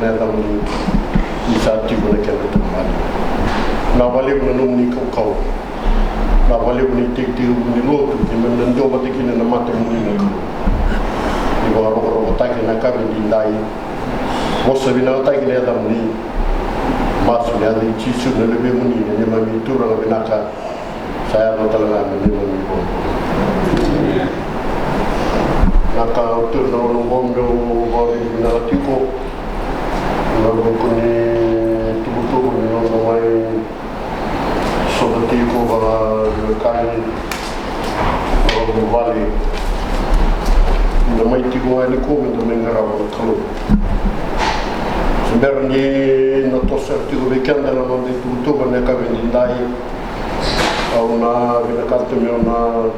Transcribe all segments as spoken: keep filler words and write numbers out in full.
Na yacamuni ni sa tiko na kena tiko mali. Na vakalevu na nomuni kaukauwa. Na vakalevu na itekitekivu ni lotu keimami na dua vata kina na matamuni na Kalou. Ni vakarokorokotaki na yakavi edaidai. Vosa vinakataki na yacamuni. Masu ena yaca i Jisu na Luvemuni na neimami Turaga vinaka. Sa yaco tale ga me neimami ivakavuvuli. Na ka au taura na gauna oqo meu vakavinavinaka tiko ena vuku ni tuvatuva ni noda mai sota tiko vakaveiwekani, vakavuvale. Da mai tiko ga nikua meda mai qarava na Kalou. Se bera ni na toso tiko vei keda na noda ituvatuva ena yakavi edaidai. Au na vinakata meu na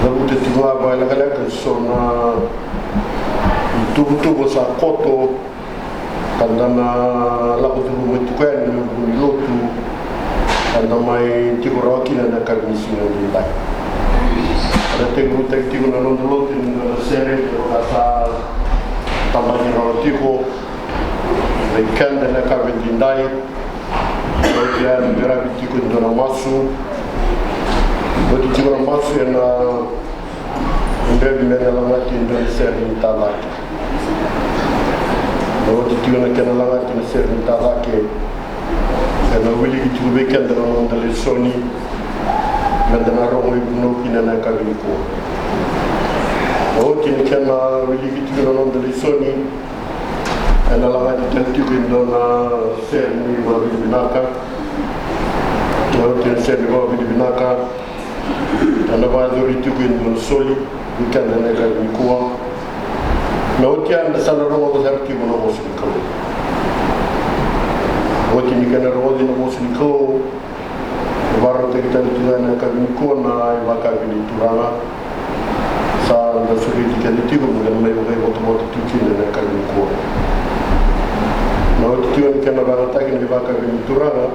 cavuta tiko ga vakalekaleka eso na ituvatuva sa koto ka da na lako curuma tiko yani ena vuku ni lotu ka da mai tiko rawa kina ena yakavi ni siga edaidai. Ena tekivutaki tiko na noda lotu ena sere, kevaka sa tabaki rawa tiko vei keda ena yakavi edaidai. Oti ya na qaravi tiko e dua na masu. Oti tiko na masu ena qaravi me na lagati e dua na sere ni tacake. Na oti tiko na kena lagati na sere ni tacake, ena wiliki tiko vei keda na noda lesoni meda na rogo ivunau kina ena yakavi nikua. Na oti na kena wiliki tiko na noda lesoni, ena lagati tale tiko e dua na sere ni vakavinavinaka. Na oti na sere ni vakavinavinaka, ena vakayacori tiko e dua na soli vei keda ena yakavi nikua. Na oti ya eda sa na rogoca sara tiko na vosa ni Kalou. Oti ni kena rogoci na vosa ni Kalou, e vakarautaki tale tiko ena yakavi nikua na ivakayakavi ni Turaga. Sa da sureti keda tiko meda mai vakaivotavota tiko kina ena yakavi nikua. Na oti tiko ni kena vakayagataki na ivakayakavi ni Turaga,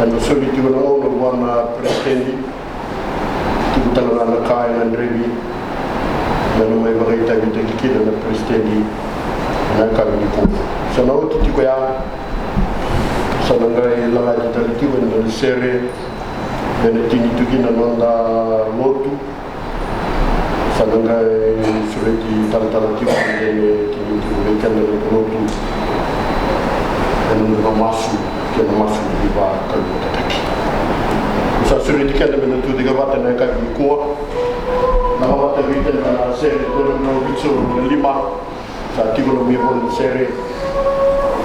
ena soli tiko na gauna vua na peresitedi. Tiko tale ga na ka e gadrevi me na mai vakaitavitaki kina na peresitedi ena yakavi nikua. Sa na oti tiko ya, sa na qai lagati tale tiko e dua na sere me na tini tu kina na noda lotu. Sa na qai sureti talatala tiko me na tini tiko vei keda na lotu ena noda masu kei na masu ni veivakalougatataki. Sa sureti keda me na tu cake vata ena yakavi nikua. Na ka vata vei keda na sere dua na drau vitusagavulu ka lima. Sa tiko na nomu ivola ni sere.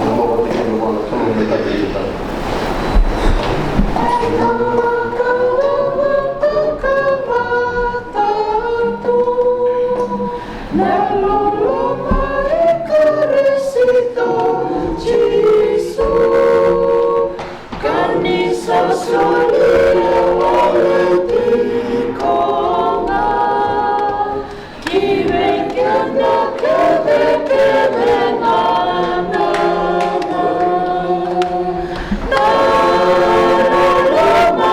Na ka vata kei na vua na Kalou me taviti tale. Na loloma i Karisito Jisu, ka ni sa solia wale tiko ga ki vei keda kece kece ga. Na loloma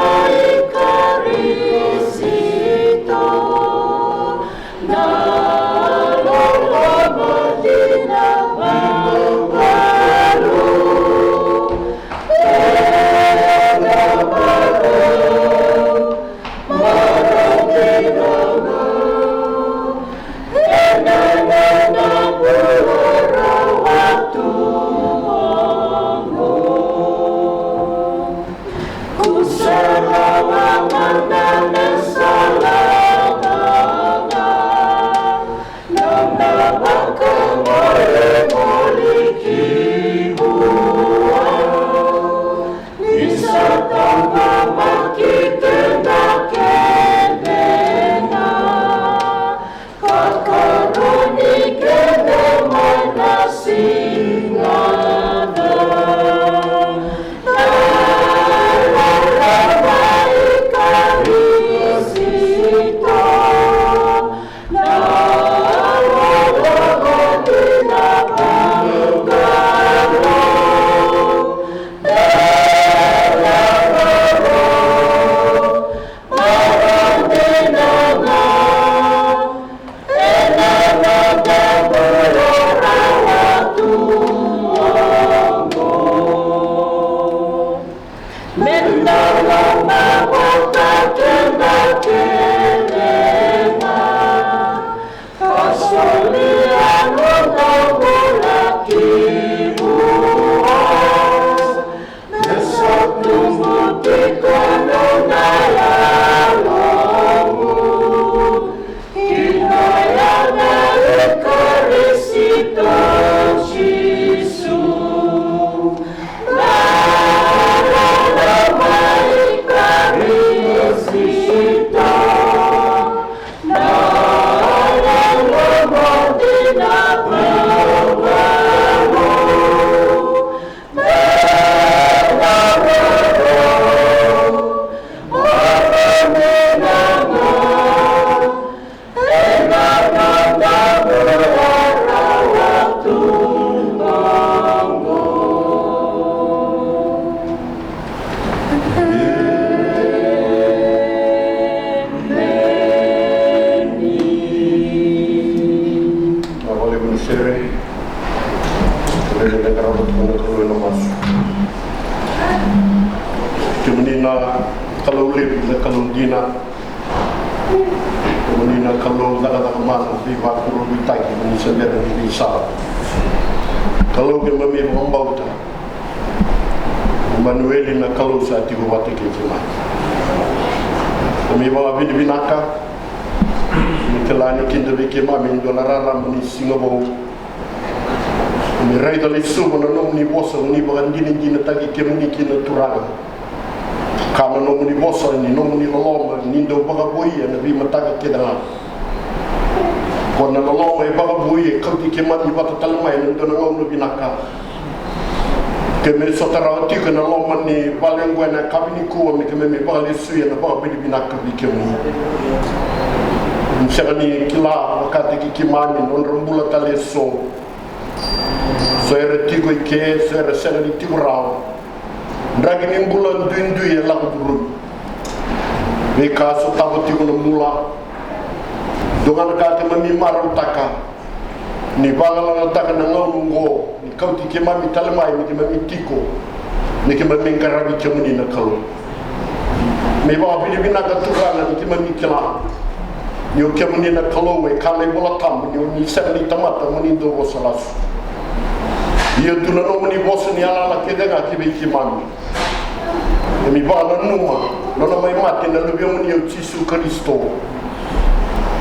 Kemuni na Kalou levu, na Kalou dina. Kemuni na Kalou cakacaka mana, veivakurabuitaki, kemuni sa bera ni veisala. Kalou keimami vakabauta, Imanueli, na Kalou sa tiko vata kei keimami. Keimami vakavinavinaka ni kila ni kida vei keimami e dua na rarama ni siga vou. Ni raica lesuva na nomuni vosa, ni vakadinadinataki kemuni kina Turaga. Ka na nomuni vosa ni nomuni loloma, ni dau vakavoui ena veimataka kece ga. Ko na loloma e vakavoui e kauti keimami vata tale mai ena dua na gauna vinaka. Keimami sota rawa tiko ena loma ni vale oqo ena yakavi nikua, me keimami vakalesui ena vakavinavinaka vei kemuni. Ni sega ni kila vakataki keimami na nodra bula tale eso. So era tiko i ke, so era sega ni tiko rawa. Draki ni bula duidui e lako curumi. Veika sotava tiko na bula. Dua ga na ka keimami marautaka, ni vagalalataka na gauna oqo, ni kauti keimami tale mai, ni keimami tiko, ni keimami qaravi kemuni na Kalou. Me vakavinavinaka Turaga ni keimami kila ni o kemuni na Kalou e kaya na iVola Tabu ni o ni sega ni tamata mo ni dau vosa lasu. Ia tu na nomuni vosa ni yalayala kece ga ki vei keimami. Keimami vakananuma na nona mai mate na Luvemuni o Jisu Karisito.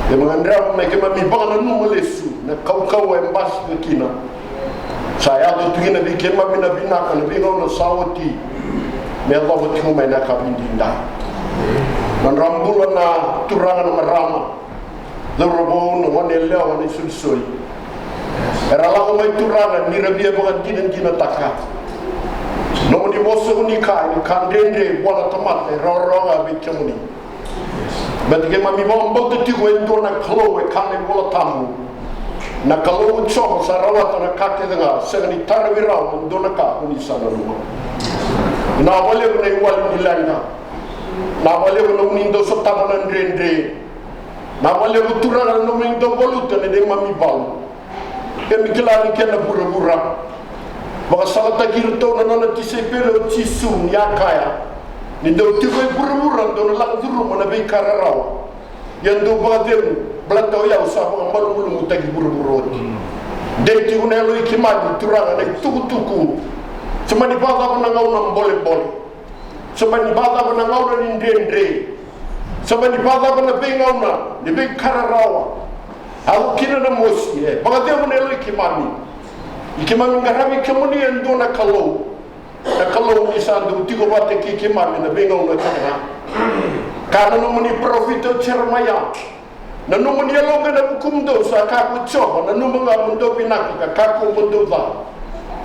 Keimami gadreva me keimami vakananuma lesu na kaukauwa e basika kina. Sa yaco tu kina vei keimami na vinaka na veigauna sa oti me yacova tiko mai na yakavi edaidai. Na nodra bula na turaga, na marama, cauravou, na goneyalewa, na isolisoli, era lako mai Turaga ni ra via vakadinadinataka nomuni vosa, o ni kaya ni ka dredre vua na tamata e rawarawa ga vei kemuni. Baleta keimami vakabauta tiko e dua na Kalou e kaya na iVola Tabu. Na Kalou o Jiova sa rawata na ka kece ga, sega ni tarovi rawa e dua na ka ko ni sa nanuma. Vinaka vakalevu na iwali ni leqa. Vinaka vakalevu na nomuni dau sotava na dredre. Vinaka vakalevu Turaga na nomuni dau valuta na neimami valu. Keimami kila ni kena vuravura. Vakasalataki iratou na nona tisaipeli o Jisu ni a kaya, ni dou tiko e vuravura dou na lako curuma na veika rarawa. Ia dou vakacegu, baleta o yau sa vakamalumalumutaki vuravura oti. Dei tiko na yalo i keimami Turaga na itukutuku. Se mani vakacava na gauna bolebole. Se mani vakacava na gauna ni dredre. Se mani vakacava na veigauna ni veika rarawa. A lako kina na mosi, e vakacegu na yalo i keimami. I keimami qaravi kemuni e dua na Kalou. Na Kalou ni sa dau tiko vata kei keimami na veigauna kece ga. Kaya na nomuni parofita o Jeremaia, na nomuni yalo kei na vukumudou sa kakua o Jiova, nanuma ga mo dou vinaka ka kakua mo dou ca.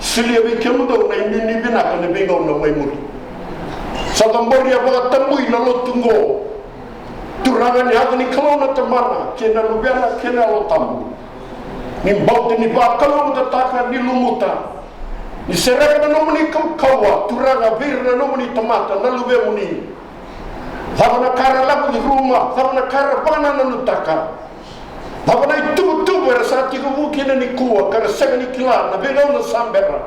Solia vei kemudou na inuinui vinaka na veigauna mai muri. Sa cabori a vakatabui na lotu oqo. Turaga ni yaca ni Kalou na Tamana kei na Luvena kei na Yalo Tabu. Ni bauta ni vakalougatataka, ni lumuta. Ni sereka na nomuni kaukauwa Turaga vei ira na nomuni tamata na luvemuni. Cava na ka ra lako curuma, cava na ka ra vakanananutaka. Cava na ituvatuva era sa tekivu kina nikua ka ra sega ni kila na veigauna sa bera.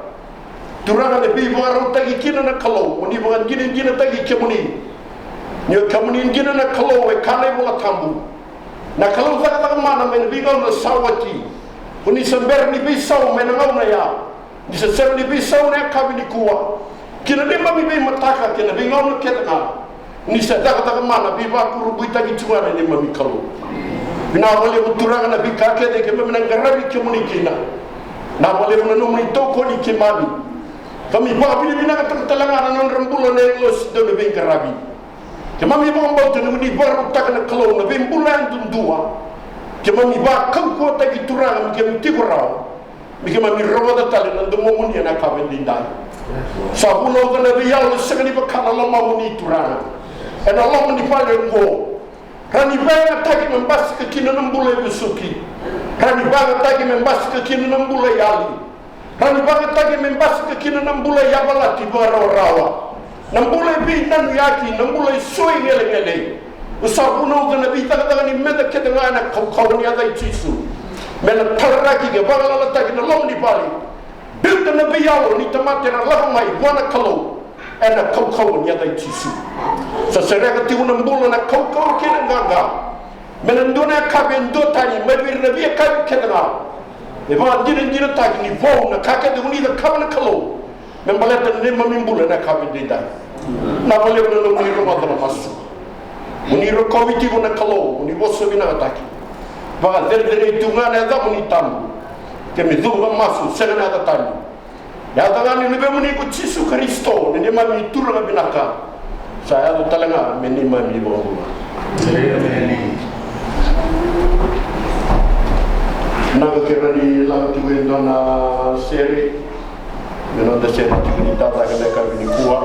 Turaga, me veivakarautaki kina na Kalou, mo ni vakadinadinataki kemuni. Ni o kemuni dina na Kalou e kaya na iVola Tabu. Na Kalou cakacaka mana mai na veigauna sa oti. Ko ni sa bera ni veisau mai na gauna ya. Ni sa sega ni veisau na yakavi nikua. Kei na neimami veimataka kei na veigauna kece ga. Ni sa cakacaka mana veivakurabuitaki tiko ga na neimami Kalou. Vinaka vakalevu Turaga na veika kece keimami na qaravi kemuni kina. Vinaka vakalevu na nomuni tokoni keimami. Keimami vakavinavinakataka tale ga na nodra bula na agilosi dau na veiqaravi. Keimami vakabauta ni ko ni vakarautaka na Kalou na veibula yadudua. Keimami vakaukauwataki Turaga me keimami tiko rawa. Me keimami rogoca tale na domomuni ena yakavi edaidai. Sa vunauca na veiyalo e sega ni vaka na lomamuni Turaga. Ena loma ni vale oqo. Rawa ni vakayagataki me basika kina na bula e vesuki. Rawa ni vakayagataki me basika kina na bula e yali. Rawa ni vakayagataki me basika kina na bula e yavalati vakarawarawa. Na bula e veinanuyaki, na bula e soi gelegele. Au sa vunauca na veicakacaka ni meca kece ga ena kaukauwa ni yaca i Jisu. Me na talaraki ka vagalalataki na loma ni vale. Biuta na veiyalo ni tamata era lako mai vua na Kalou ena kaukauwa ni yaca i Jisu. Sa sereka tiko na bula, na kaukauwa kei na qaqa. Me na dua na yakavi e dua tani mai vei ira na veiyakavi kece ga. Me vakadinadinataki ni vou na ka kece o ni cakava na Kalou. Me baleta na neimami bula ena yakavi edaidai. Vinaka vakalevu na nomuni rogoca na masu. Mo ni rokovi tiko na Kalou, mo ni vosa vinakataki. Vakacerecerei tu ga na yacamuni tabu. Keimami cuva masu, sega na yaca tani. Yaca ga ni Luvemuni ko Jisu Karisito, na neimami Turaga vinaka. Sa yaco tale ga me neimami iVakabula. Emeni. Vinaka, kerea ni lako tiko e dua na sere. Me noda sere tiko ni tacake ena yakavi nikua.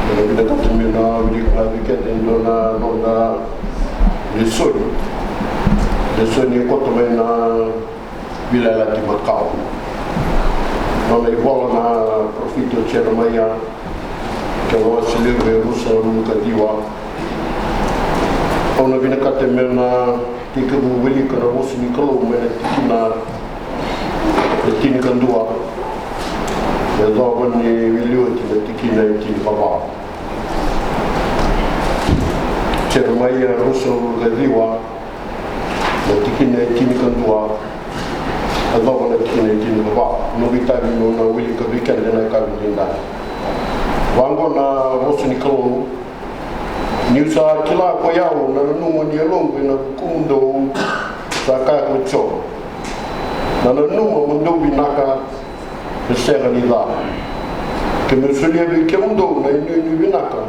Ena vinakata meu na wilika ga vei keda e dua na noda lesoni. Lesoni e koto mai na Veiyalayalati Makawa. Nona ivola na parofita o Jeremaia, kena wase levu e ruasagavulu ka ciwa. Au na vinakata meu na tekivu wilika na vosa ni Kalou mai na tikina e tinikadua me yacova ni wili oti na tikina e tinikava. Jeremaia ruasagavulu ka ciwa, na tikina e tinikadua me yacova na tikina e tinikava. Noqu itavi meu na wilika vei keda ena yakavi edaidai. Vaqo na vosa ni Kalou. Niu sa kila ko i au na nanuma ni yaloqu ena vukumudou, sa kaya ko Jiova. Na nanuma mo dou vinaka, e sega ni ca. Ke meu solia vei kemudou na inuinui vinaka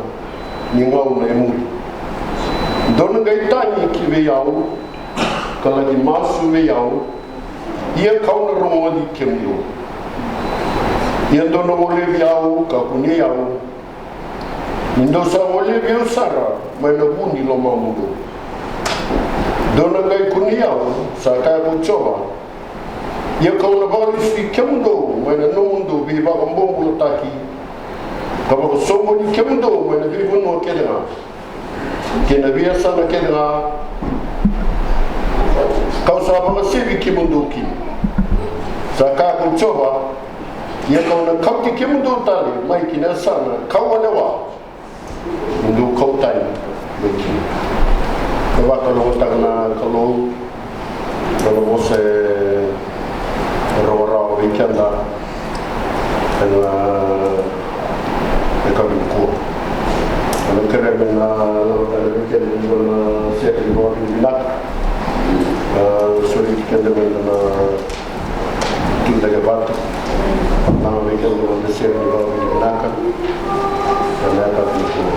ni gauna e muri. Dou na qai tagi ki vei au, ka laki masu vei au, ia kau na rogoci kemudou. Ia dou na golevi au ka kunei au, ni dou sa golevi au sara mai na vu ni lomamudou. Dou na qai kunei au, sa kaya ko Jiova, ia kau na vakalesui kemudou mai na nomudou veivakabobulataki, ka vakasoqoni kemudou mai na veivanua kece ga kei na veiyasana kece ga kau sa vakasevi kemudou kina, sa kaya ko Jiova. Ia kau na kauti kemudou tale mai ki na yasana kau a lewa, ni dou kau tani mai kina. E vakalougatataka na Kalou na nona vosa e rawarawa vei keda ena yakavi nikua. Au na kerea me na lako tale vei keda e dua na sere ni vakavinavinaka. A, soli keda me na tucake vata. Na vei keda na sere ni vakavinavinaka. Ena yakavi nikua.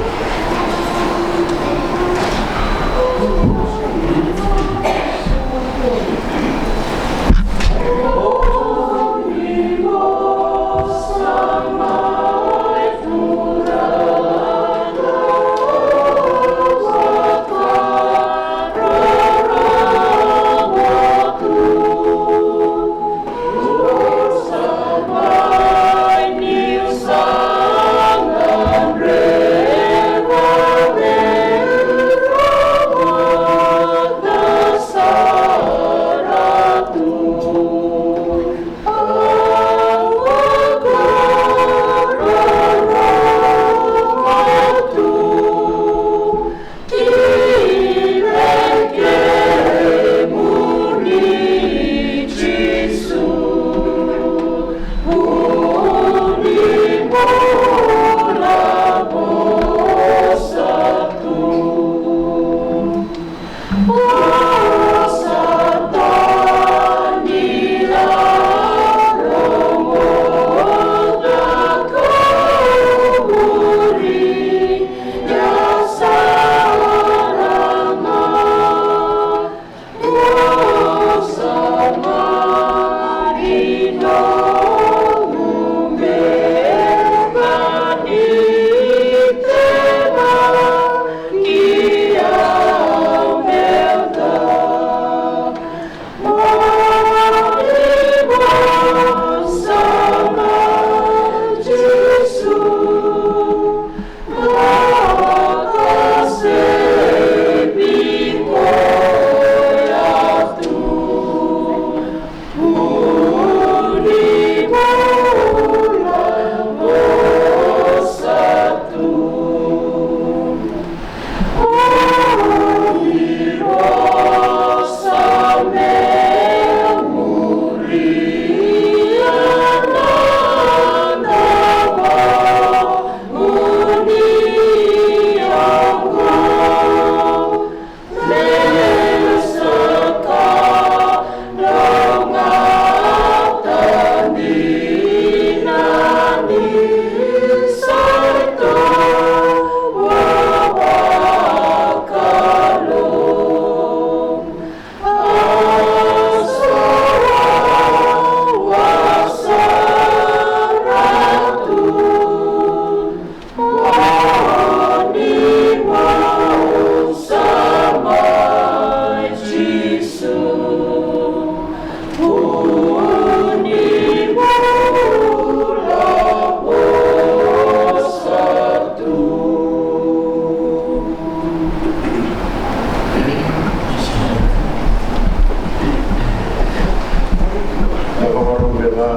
Na vakarau me na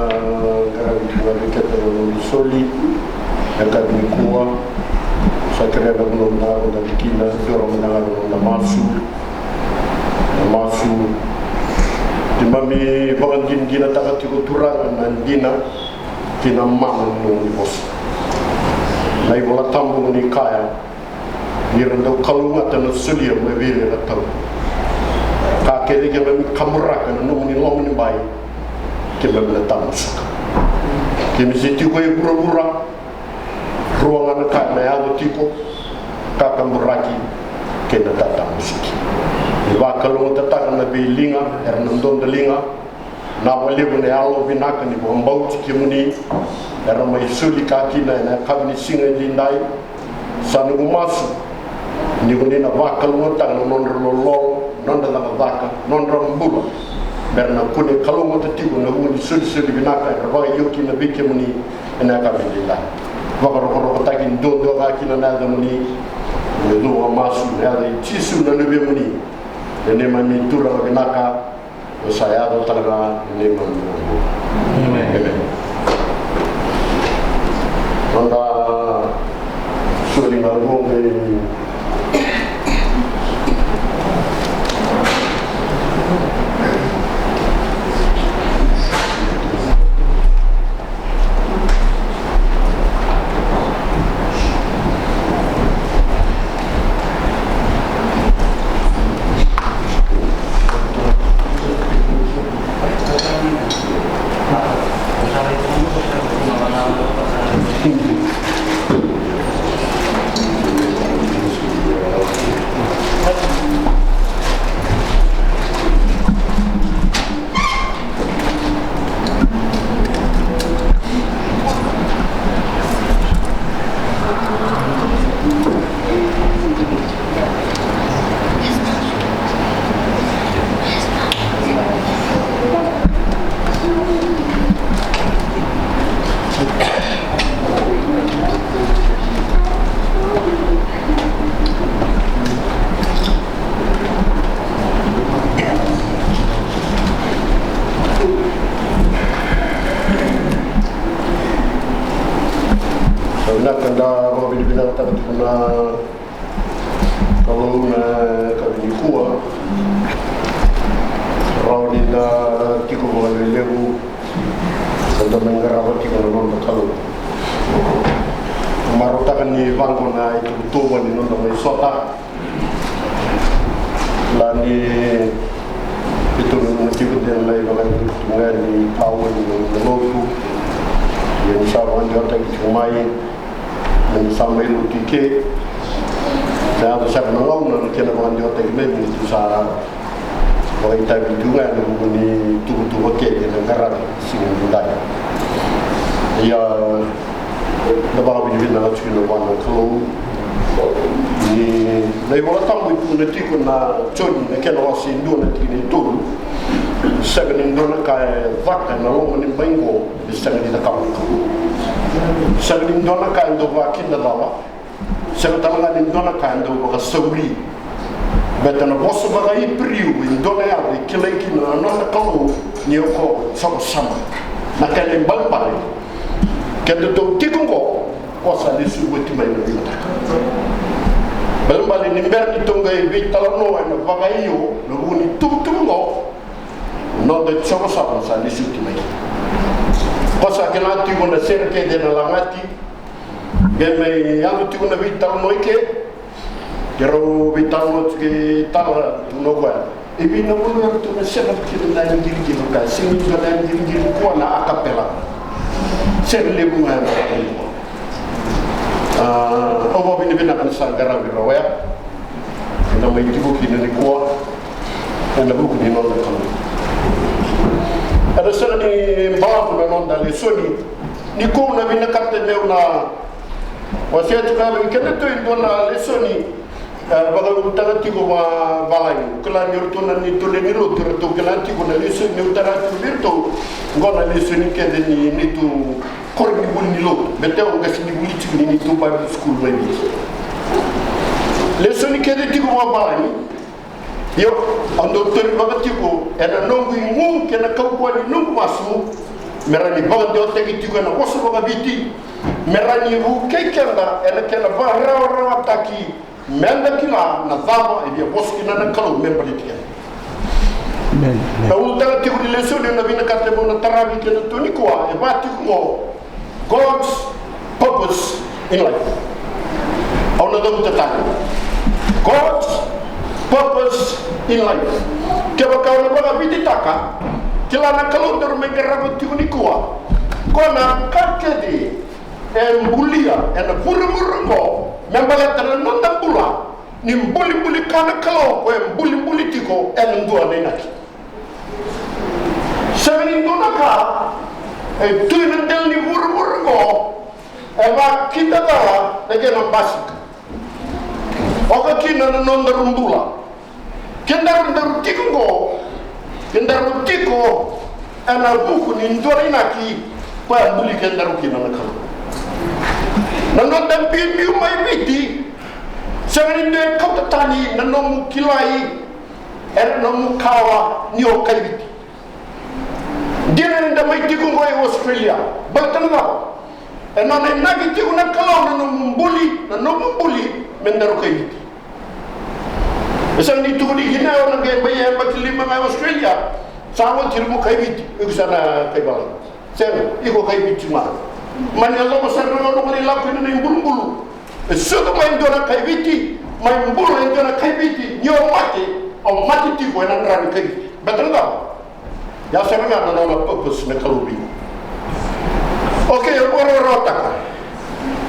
qaravi tiko ga vei keda na noda soli ena yakavi nikua. Sa kerea na vanua meda na kina, dua mada ga na noda masu. Na masu. Keimami vakadinadinataka tiko, Turaga, na dina kei na mana ni nomuni vosa. Na iVola Tabu ni kaya, Ni ra dau kalougata na solia mai vei ira na tau. Ka kece keimami kaburaka na nomuni lomanibai, keimami na tamusuka. Keimami se tiko e vuravura, rua ga na ka na yaco tiko: kakaburaki kei na tatamusuki. Ni vakalougatataka na veiliga, era na dodoliga, na vakalevu na yalo vinaka ni vakabauti kemuni era mai soli ka kina ena yakavi ni siga edaidai. Sa noqu masu ni ko ni na vakalougatataka na nodra lololo, nodra cakacaka, nodra bula, mera na kune kalougata tiko na vu ni solisoli vinaka era vakaio kina vei kemuni ena yakavi edaidai. Vakarokorokotaki duadua ga kina na yacamuni. Ena noqu masu ena yaca i Jisu na Luvemuni, na neimami Turaga vinaka. Sa yaco tale ga ena neimami bula. Emeni. Noda soli ga qo me Sa vinaka da vakavinavinakataka tiko na Kalou na yakavi nikua. Rawa ni da tiko vakalelevu, da mai qarava tiko na noda Kalou. Marautaka ni vaqo na ituvatuva ni noda mai sota. Kila ni keitou nanuma tiko de na lai vakayacori tu ga ni ka ua ni noda lotu. Ia ni sa vakadewataki tiko mai, ni sa mai lotu i ke. Sa yaco sara na gauna na kena vakadewataki mai, ni tu sa vakaitavi tu ga ena vuku ni tuvatuva kece na qaravi siga ni dai. Ia, da vakavinavinaka tiko kina vua na Kalou. Ni na iVola Tabu e tukuna tiko na Joni na kena wase e dua na tikina e tolu: Sega ni dua na ka e caka ena loma ni bai qo e sega ni cakava na Kalou. Sega ni dua na ka e dau vakidacala. Sega tale ga ni dua na ka e dau vakasauri. Baleta na vosa vakaIperiu e dua na yaca e kilai kina na noda Kalou ni o koya o Jiova Sama. Na kena ibalebale, kedatou tiko qo, o koya sa lesu oti mai na veimataka. Balebale ni bera ni tou qai veitalanoa ena vakaio ena vuku ni tuvatuva qo, noda Jiova Sama sa lesu oti mai. O koya sa kila tiko na sere kece ena lagati. Qai mai yaco tiko na veitalanoa i ke. Keirau veitalanoa tiko e tala tu na koya. E vei na vanua eratou na sere kina na yaqiriqiri, ka sega ni dua na yaqiriqiri, koya na akapela. Sere levu ga ena vakaio. A, au vakavinavinaka ni sa qaravi rawa ya. Ena mai tiko kina nikua ena vuku ni noda Kalou. Ena sega ni balavu na noda lesoni. Nikua au na vinakata meu na wasea tiko vei kedatou e dua na lesoni, e, vakaulutaga tiko vakavalagi. Kila ni o iratou na neitou lewe ni lotu, eratou kila tiko na lesoni au tara tiko vei iratou. Qo na lesoni kece ni neitou koronivuli ni lotu. Baleta au qasenivuli tiko ni neitou Bible school mai Viti. Lesoni kece tiko vakavalagi. Io, au dau taurivaka tiko ena noqu igu kei na kaukauwa ni noqu masu, me rawa ni vakadewataki tiko ena vosa vakaViti, me rawa ni vukei keda ena kena vakarawarawataki, meda kila na cava e via vosa kina na Kalou me baleti keda. Emeni. Na ulutaga tiko ni lesoni au na vinakata meu na taravi keda tu nikua, e vaka tiko qo: God's purpose in life. Au na cavuta tale. God's purpose in life. Kevaka au na vakavititaka, kila na Kalou daru mai qarava tiko nikua, ko na ka kece e bulia ena vuravura oqo me baleta na noda bula, ni bulibuli ka na Kalou ko e bulibuli tiko ena dua na inaki. Sega ni dua na ka e tu ena dela ni vuravura oqo e vakidacala na kena basika. Oka kina na nodaru bula. Kedaru daru tiko oqo, kedaru tiko ena vuku ni dua na inaki ko e buli kedaru kina na Kalou. Na noda biubiu mai Viti, sega ni dua e kauta tani na nomu kilai ena nomu kawa ni o kai Viti. Dina ni da mai tiko oqo e Australia, baleta na cava? E nona inaki tiko na Kalou na nomu buli, na nomu buli me daru kai Viti. E sega ni tukuni kina o na qai mai yabaki lima ga e Australia, sa oti ira mo kai Viti, iko sa na kai Viti. Sega, iko kai Viti ga. Mani yacova sara na gauna ko ni lako kina na ibulubulu. E sucu mai e dua na kai Viti, mai bula e dua na kai Viti, ni o mate, o mate tiko ena dra ni kai Viti. Baleta na cava? Ya sara ga na nona purpose na Kalou vei iko. Okay, au vakarawarawataka.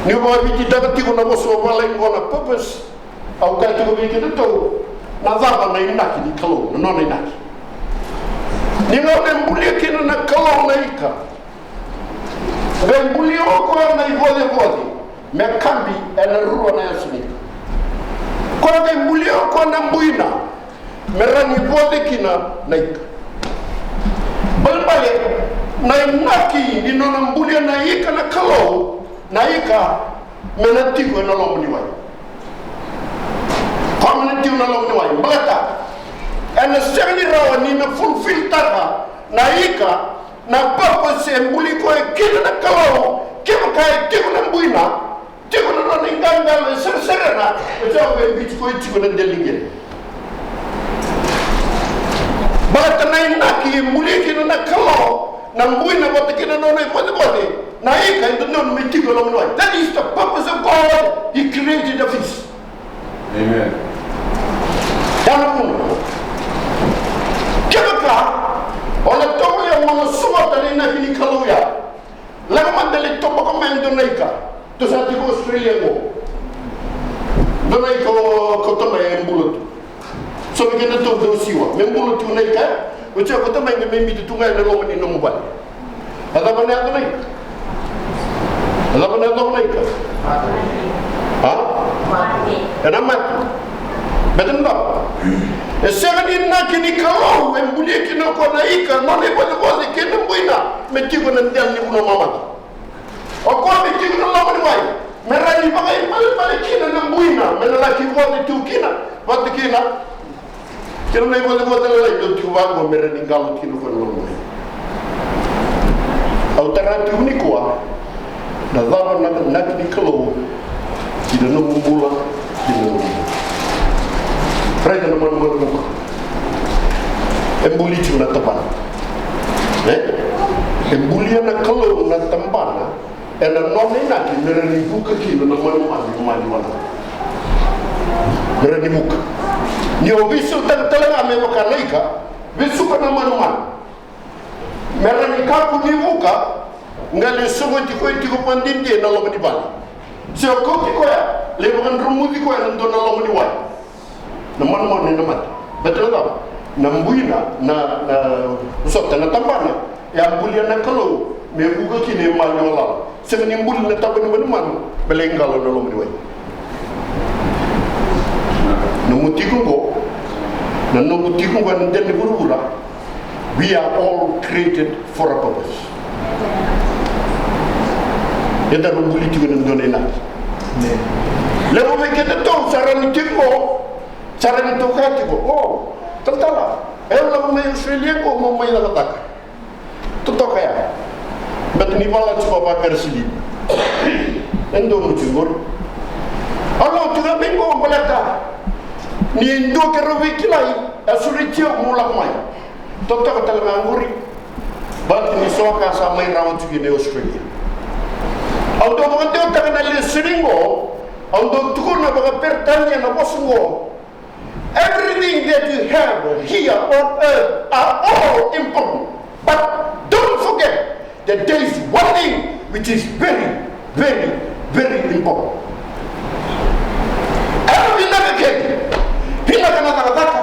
Niu vakavititaka tiko na vosa vakalailai qo na purpose, au kaya tiko vei kedatou, na cava na inaki ni Kalou, na nona inaki. Ni gauna e bulia kina na Kalou na ika, qai bulia o koya na ivocevoce me kabi ena rua na yasa ni ika. Koya qai bulia o koya na buina me rawa ni voce kina na ika. Balebale na inaki ni nona bulia na ika na Kalou, na ika me na tiko ena loma ni wai. Koya me na tiko ena loma ni wai. Baleta ena sega ni rawa ni na fulfilltaka na ika na purpose e buli koya kina na Kalou, kevaka e tiko na buina, tiko na nona iqaqalo e sereserena, e tau e biuti koya tiko na dela ni qele. Baleta na inaki e buli kina na Kalou, na buina vata kei na nona ivocevoce, na ika e dodonu me tiko e loma ni wai. That is the purpose of God. He created the fish. Amen. Ya na vuna. Kevaka o na tovolea mo na sogota na inaki ni Kalou ya, lako mada lai toboka mai e dua na ika. Tou sa tiko Australia qo. Dua na ika o kauta mai e bula tu. So me kedatou dau siwa me bula tu na ika. Oti o kauta mai me, me biuti tu ga ena loma ni nomu vale. A cava na yaco na ika? A cava na yaco na ika? A? Ena mate. Baleta na cava? E sega ni inaki ni Kalou e bulia kina o koya na ika, nona ivocevoce kei na buina me tiko ena dela ni vanua mamada. O koya me tiko ena loma ni wai me rawa ni vakaibalebale kina na buina me na laki voce tu kina, vata kina kei na ivocevoce lalai dau tiko vaqo me rawa ni qalo kina o koya na loma ni wai. Au tara tiko nikua, na cava na inaki ni Kalou ki na nomu bula, ki na nomu bula? Raica na manumanu vuka. E buli tiko na tabana. E? E bulia na Kalou na tabana ena nona inaki me rawa ni vuka kina na manumanu i maliwai. Me rawa ni vuka. Ni o veisautaka tale ga me vaka na ika, vesuka na manumanu. Me rawa ni kakua ni vuka, qai lai sogoti koya tiko vakadede ena loma ni vale. Se o kauti koya, lai vakadromuci koya ena dua na loma ni wai. Na manumanu ena mate. Baleta na cava? Na buina, na, na, sota na tabana e a bulia na Kalou me vuka kina e maliwa lala. Sega ni buli na taba ni manumanu me lai qalo ena loma ni wai. Nomu tiko qo, na nomu tiko qo ena dela ni vuravura. We are all created for a purpose. Edaru buli tiko ena dua na inaki. Levu vei kedatou sa rawa ni tiko, sa rawa ni toka tiko. O, talatala, e lako mai Australia qo mo mai cakacaka. Totoka ya. Baleta ni vala tiko vakarisili. E donu tiko qori. Au lako tiko mai qo baleta ni dua keirau veikilai e sureti au meu lako mai. Totoka tale ga qori. Baleta ni so ka sa mai rawa tiko kina e Australia. Au dau vakadewataka na lesoni qo. Au dau tukuna vakaperitania na vosa oqo. Everything that you have here on earth are all important. But don't forget that there is one thing which is very, very, very important. Ena vinaka kece, vinaka na cakacaka,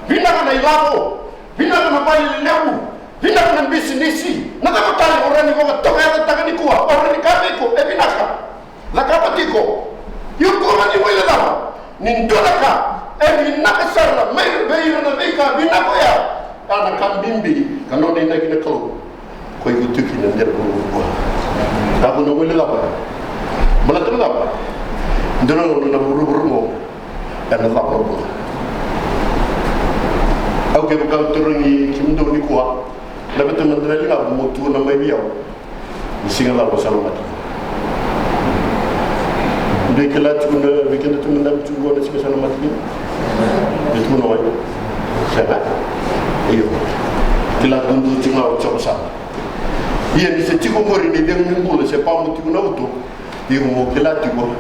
vinaka na ilavo, vinaka na vale lelevu, vinaka na bisinisi, na cava tale o rawa ni vakatokayacataka nikua, o rawa ni kaya vei iko, e vinaka. Cakava tiko. Io, ko mani wailecava ni dua na ka e vinaka sara mai vei ira na veika vinaka oya. A na ka bibi ka nona inaki na Kalou. Ko iko tu kina dela vuravura. Ka ko na wailecava. Baleta na cava? Dua na gauna na vuravura mo ena cava bula. Au kevaka au tarogi kemudou nikua, na veta mada na ligamu mo tukuna mai vei au. Ni siga cava o sa na mate kina? Dou kila tiko na, vei keda tu mada tiko na siga sa na mate kina? Dou tukuna wai? Sega. Io. Kila dudu tiko ga o Jiova sara. Ia ni se tiko qori na icegu ni bula se pamu tiko na uto, iko mo kila tiko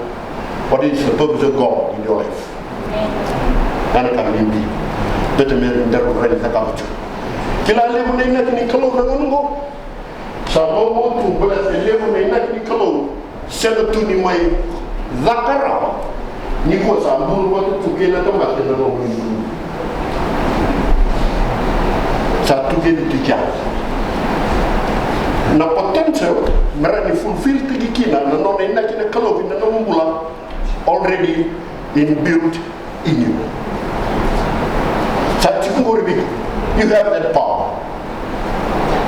what is the purpose of God in your life. Ena ka bibi. Beta me daru rai cakava tiko. Kila levu na inaki ni Kalou na gauna oqo. Sa momo tu baleta e levu na inaki ni Kalou sega tu ni mai caka rawa. Nikua sa bulu vata tu kei na tamata na nomu bulu. Sa tu kei tu kea. Na potential me rawa ni fulfill taki kina na nona inaki na Kalou ki na nomu bula already inbuilt in you. Sa tiko qori vei iko. You have that power.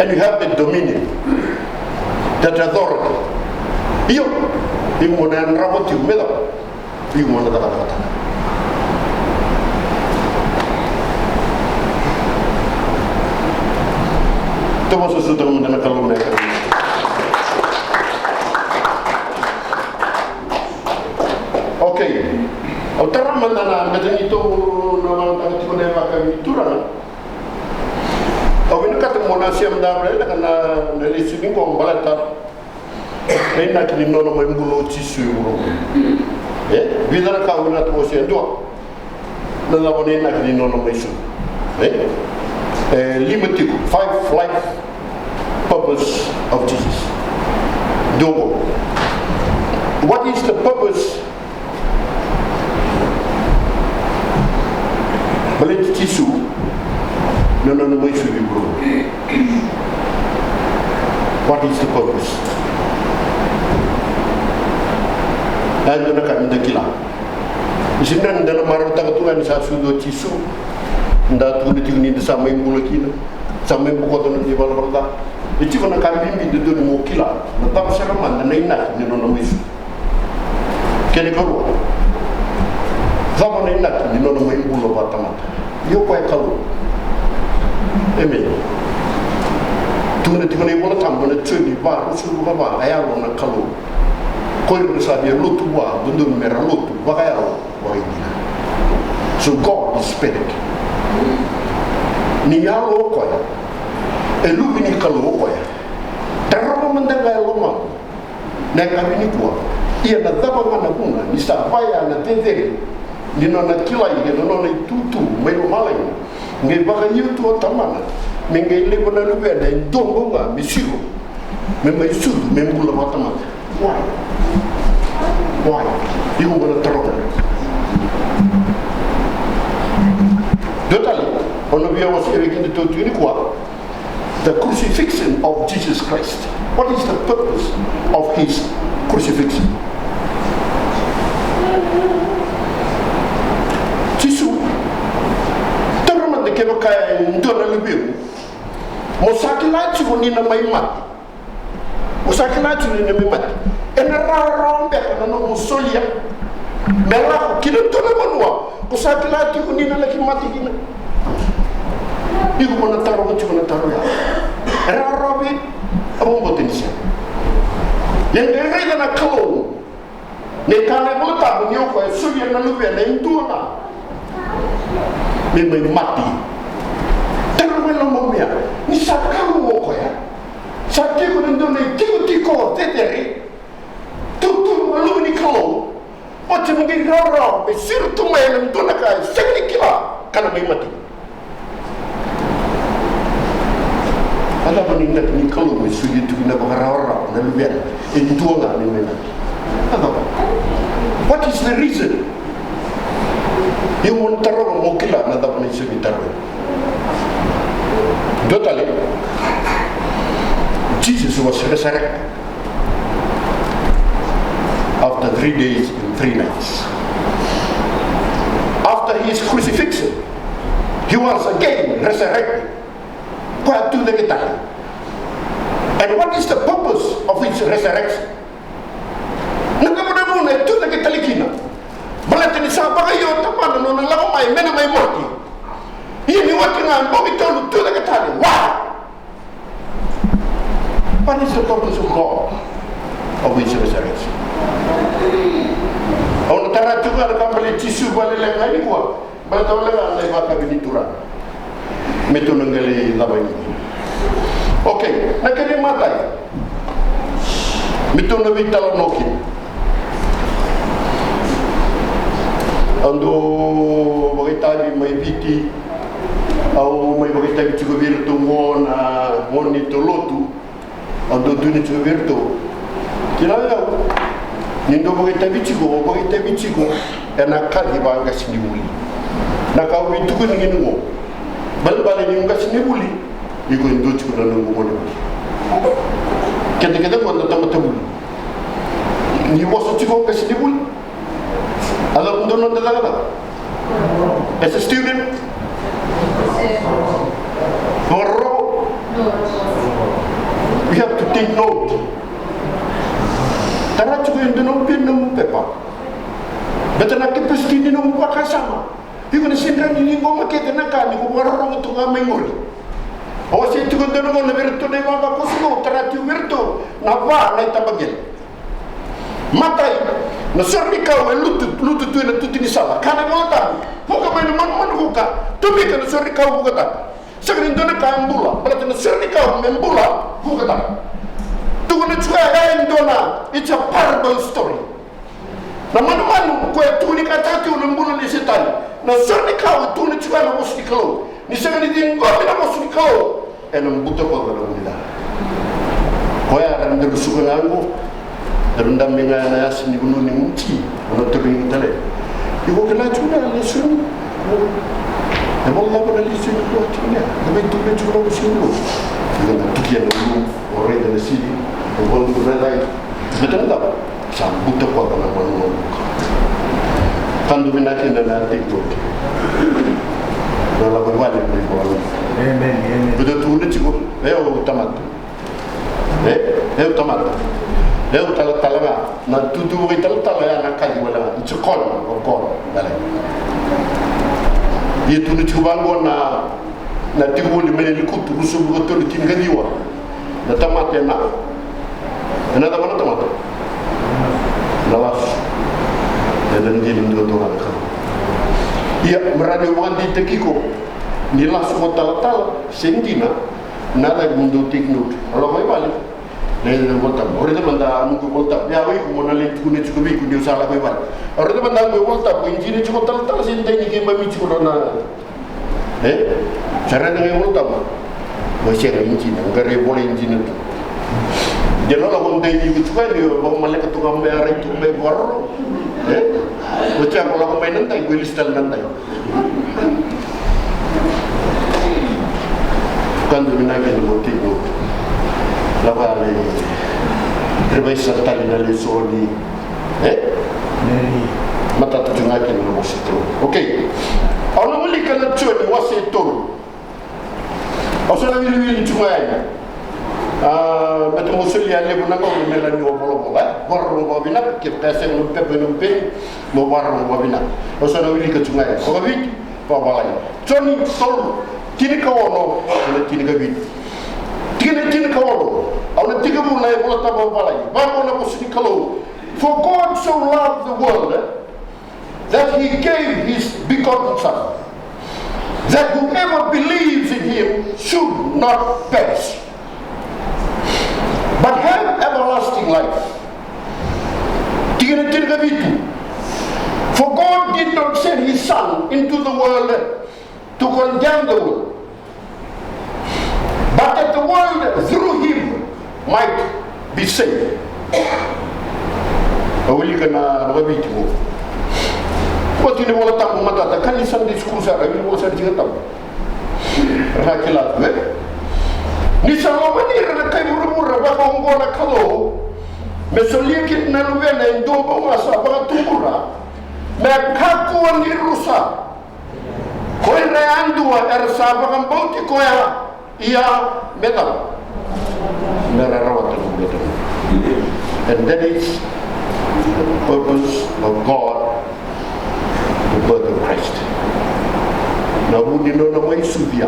And you have that dominion. That authority. Io, iko mo na yadrava tiko me cava? Iko mo na cakacakataka. Tou vakasausau mada na Kalou na yakavi. Okay. Au tara mada na beta ni tou na valataka tiko na yavaka ni Turaga. Au vinakata mo na sema mada na, na lesoni qo baleta na inaki ni nona mai bula o Jisu e vuravura. E vica na ka au vinakata mo se dua. Na cava na inaki ni nona mai sucu? E, e lima tiko, five life purpose of Jesus. Dua qo. What is the purpose? Baleti Jisu na nona mai sucu i vuravura. What is the purpose? E dua na ka ni da kila. Ni sega ni da na marautaka tu ga ni sa sucu o Jisu. Da tukuna tiko ni da sa mai bula kina, sa mai bokoca na noda ivalavala ca. E tiko na ka bibi e dodonu mo kila, na cava sara mada na inaki ni nona mai sucu. Kena ikarua, cava na inaki ni nona mai bula vakatamata? Io, o koya e Kalou. Emeni. Tukuna tiko na iVola Tabu ena Joni va, ruasagavulu ka va, a Yalo na Kalou. Ko ira era sa via lotu vua, dodonu mera lotu vakayalo vakaidina. So God is spirit. Ni Yalo o koya, e Luve ni Kalou o koya. Tarava mada ga e lomamu na yakavi nikua. Ia na cava ga na vuna ni sa vaya na cecere ni nona kilai ena nona itutu mai lomalagi, qai vakaio tu o Tamana me qai laiva na Luvena e dua bau ga me siro, me mai sucu me bula vakatamata. Why? Why? Iko mo na taroga. Dua tale, au na via wasea vei kedatou tiko nikua. The crucifixion of Jesus Christ. What is the purpose of his crucifixion? Jisu, taroga mada kevaka e dua na luvemu, mo sa kila tiko ni na mai mate. Mo sa kila tiko ni na mai mate. Ena rawarawa beka na nomu solia me lako ki na dua na vanua ko sa kila tiko ni na laki mate kina? Iko mo na taroga tiko na taro ya. E rawarawa vei? Au vakabauta ni sega. Ia qai raica na Kalou. Ni kaya na iVola Tabu ni o koya e solia na Luvena e dua ga me mai mate. Taroga mai lomamu ya, ni sa Kalou o koya, sa tiko ena dua na itikotiko cecere, tautauvata na Luve ni Kalou, oti rawarawa me siro tu mai ena dua na ka e sega ni kila, ka na mai mate. A cava ni inaki ni Kalou e solia tu kina na vakarawarawa na luvena e dua ga ni mai mate? A cava? What is the reason? Ia mo na taroga mo kila na cava na isau ni taro. Dua tale, Jesus was resurrected after three days and three nights. After his crucifixion, he was again resurrected. Koya a tucake tale. And what is the purpose of his resurrection? Na cava na vuna e tucake tale kina? Baleta ni sa vakaio o Tamana na nona lako mai me na mai oti. Ia ni oti ga, bogi tolu, tucake tale. Why? What is the purpose of God of his resurrection? Au na tara tiko ga na ka baleti Jisu vakalekaleka ga nikua. Baleta wale ga na ivakavinavinaka ni Turaga. Me tou na qai lai cava i. Okay, na kena imatai, me tou na veitalanoa kina. Au dau vakaitavi mai Viti, au mai vakaitavi tiko vei iratou qo na gone ni tou lotu. Au dau tukuna tiko vei iratou, kila o yau, ni dau vakaitavi tiko, o vakaitavi tiko ena kaci vaqasenivuli. Na ka au via tukuna kina qo, balebale ni qasenivuli, iko e dua tiko na noqu gone vuli. Keda kece qo na tamata vuli. Ni vosa tiko o qasenivuli. A cava dua na noda cakacaka? As a student, vakarorogo. We have to take note. Tara tiko e dua na nomu peni, nomu pepa. Baleta na capacity ni nomu vakasama. Iko na sega ni ciqoma kece na ka ni ko vakarorogo tu ga mai muri. Au wasea tiko e dua na gauna vei iratou na ivavakoso, tara tiko vei iratou na va na itabaqele. Matai, na sore ni kau e lutu, lutu tu ena tutu ni sala. Kaya na iVolatabu, vuka mai na manumanu vuka, tomika na sore ni kau vukataka. Sega ni dua na ka e bula, baleta na sore ni kau me bula vukataka. Tukuna tiko ya e dua na, it's a parable story. Na manumanu koya e tukunikataka tiko na bula nei Setani. Na sore ni kau e tukuna tiko ya na vosa ni Kalou. Ni sega ni ciqomi na vosa ni Kalou, ena butakoca na vuli ca. Koya era daru suka ga qo. Daru dabe ga ena yasa ni vanua ni Muti, vanua tolu ni tale. Iko kila tiko na lesoni. E vola cava na lesoni qo tiko ya? Na veitukuna tiko na vosa ni Kalou. Iko na tukia na ulu, o raica na sili, o valuku na cai. Baleta na cava? Sa butakoca na manumanu. Ka dau vinaka kina na take note. Na lako i vale ni vale. Amen, amen. Baleta tukuna tiko, e, o tamata. E, e, o tamata. E, o talatala ga. Na tutu vakaitalatala ya na kaci wale ga. It's a call of God. Vale. Ia tukuna tiko vaqo na, na tiko voli mai na likutu, ruasagavulu ka tolu, tinikaciwa. Na tamata ena, ena cava na tamata? Na lasu. Ena dina duadua ga na ka. Ia, me rawa ni vakadeitaki iko ni lasu ko talatala se dina, na cava mo dau take note? O lako i vale. Na iVolatabu. O raica mada a noqu iVolatabu. Ia, o iko mo na lai tukuna tiko vei iko ni o sa lako i vale. O raica mada a noqu iVolatabu. Dina tiko talatala se dina ni keimami tiko na E? Sa raica ga iVolatabu. Oi sega, i dina, qai rai vola i dina tu. De lala ko dai ni kutuka ni vakamaleka tu ga mai, a rai tu mai varo. E? Oti ya ko lako mai na dai, ko ilisi tale na dai. Ka dau vinaka ni mo tiko. Lako ya lai revise tale na lesoni. E? Matata tu ga kina na vosa tu. Okay. Au na wilika na Joni wase e tolu. Au sa na wiliwili tu ga yani. A, baleta mo solia levu na gauna me rawa ni o volavola, e? Vakarorogo vakavinaka, kevaka e sega nomu pepa, nomu peni, mo vakarorogo vakavinaka. Au sa na wilika tu ga yani. Vakaviti, vakavalagi. Joni tolu, tinikaono, ena tinikavitu. Tikina e tinikaono. Au na tekivu na iVolatabu Vakavalagi. Vaqo na vosa ni Kalou. For God so loved the world, eh, that he gave his begotten Son, that whoever believes in him should not perish, but have everlasting life. Tikina e tinikavitu. Sei. Au wilika na vakaviti qo. Oti ni Vola Tabu matata, ka ni Sunday school sara, ni vola sara ni Siga Tabu. Ra kila tu, e? Ni sa lomani ira na kai vuravura vakaoqo na Kalou, me solia kina na Luvena e dua bau ga sa vakatubura, me kakua ni rusa ko ira yadua era sa vakabauti koya. Ia, me cava? Me ra rawata na bula. And that is the purpose of God, the birth of Christ. Na vu ni nona mai sucu,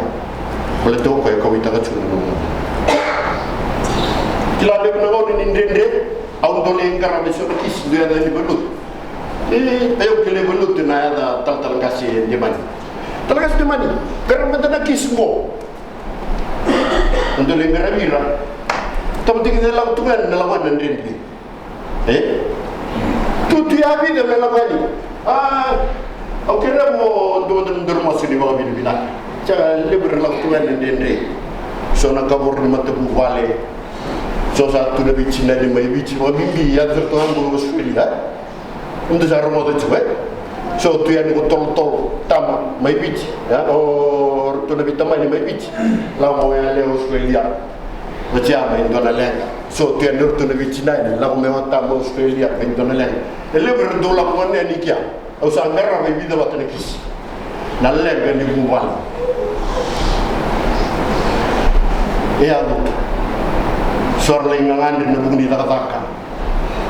baleta o koya kauwaitaka tu na nomu bula. Kila levu na gauna ni dredre, au dau lai qarava e so na kisi, dua yaca ni valotu. E, au kila e valotu na yaca talatala qase Demani. Talatala qase Demani, qarava mada na kisi qo. Au dau lai qaravi ira. Tamata qai lako tu ga yani me lako yani na dredre. E? Tu, tu ya vica me lako yani. A, au kerea mo dua mada na daru masu ni vakavinavinaka. Sa levu era lako tu ga yani na dredre. So na kavoro ni matavuvale. So sa tu na veitinaini mai Viti, vakabibi ya tu ga mai Australia. Eda sa rogoca tiko, e? So tu yani ko tolotolo tama mai Viti, e? O ratou na veitamani mai Viti, lako mai yalewa Australia. Oti ya mai dua na leqa. So tu yani ratou na veitinaini, lako mai o tama Australia, mai dua na leqa. E levu era dau lako mai yani kea. Au sa qarava e vica vata na kisi. Na leqa ni vuvale. E yaco. So ra lai gagadre ena vuku ni cakacaka.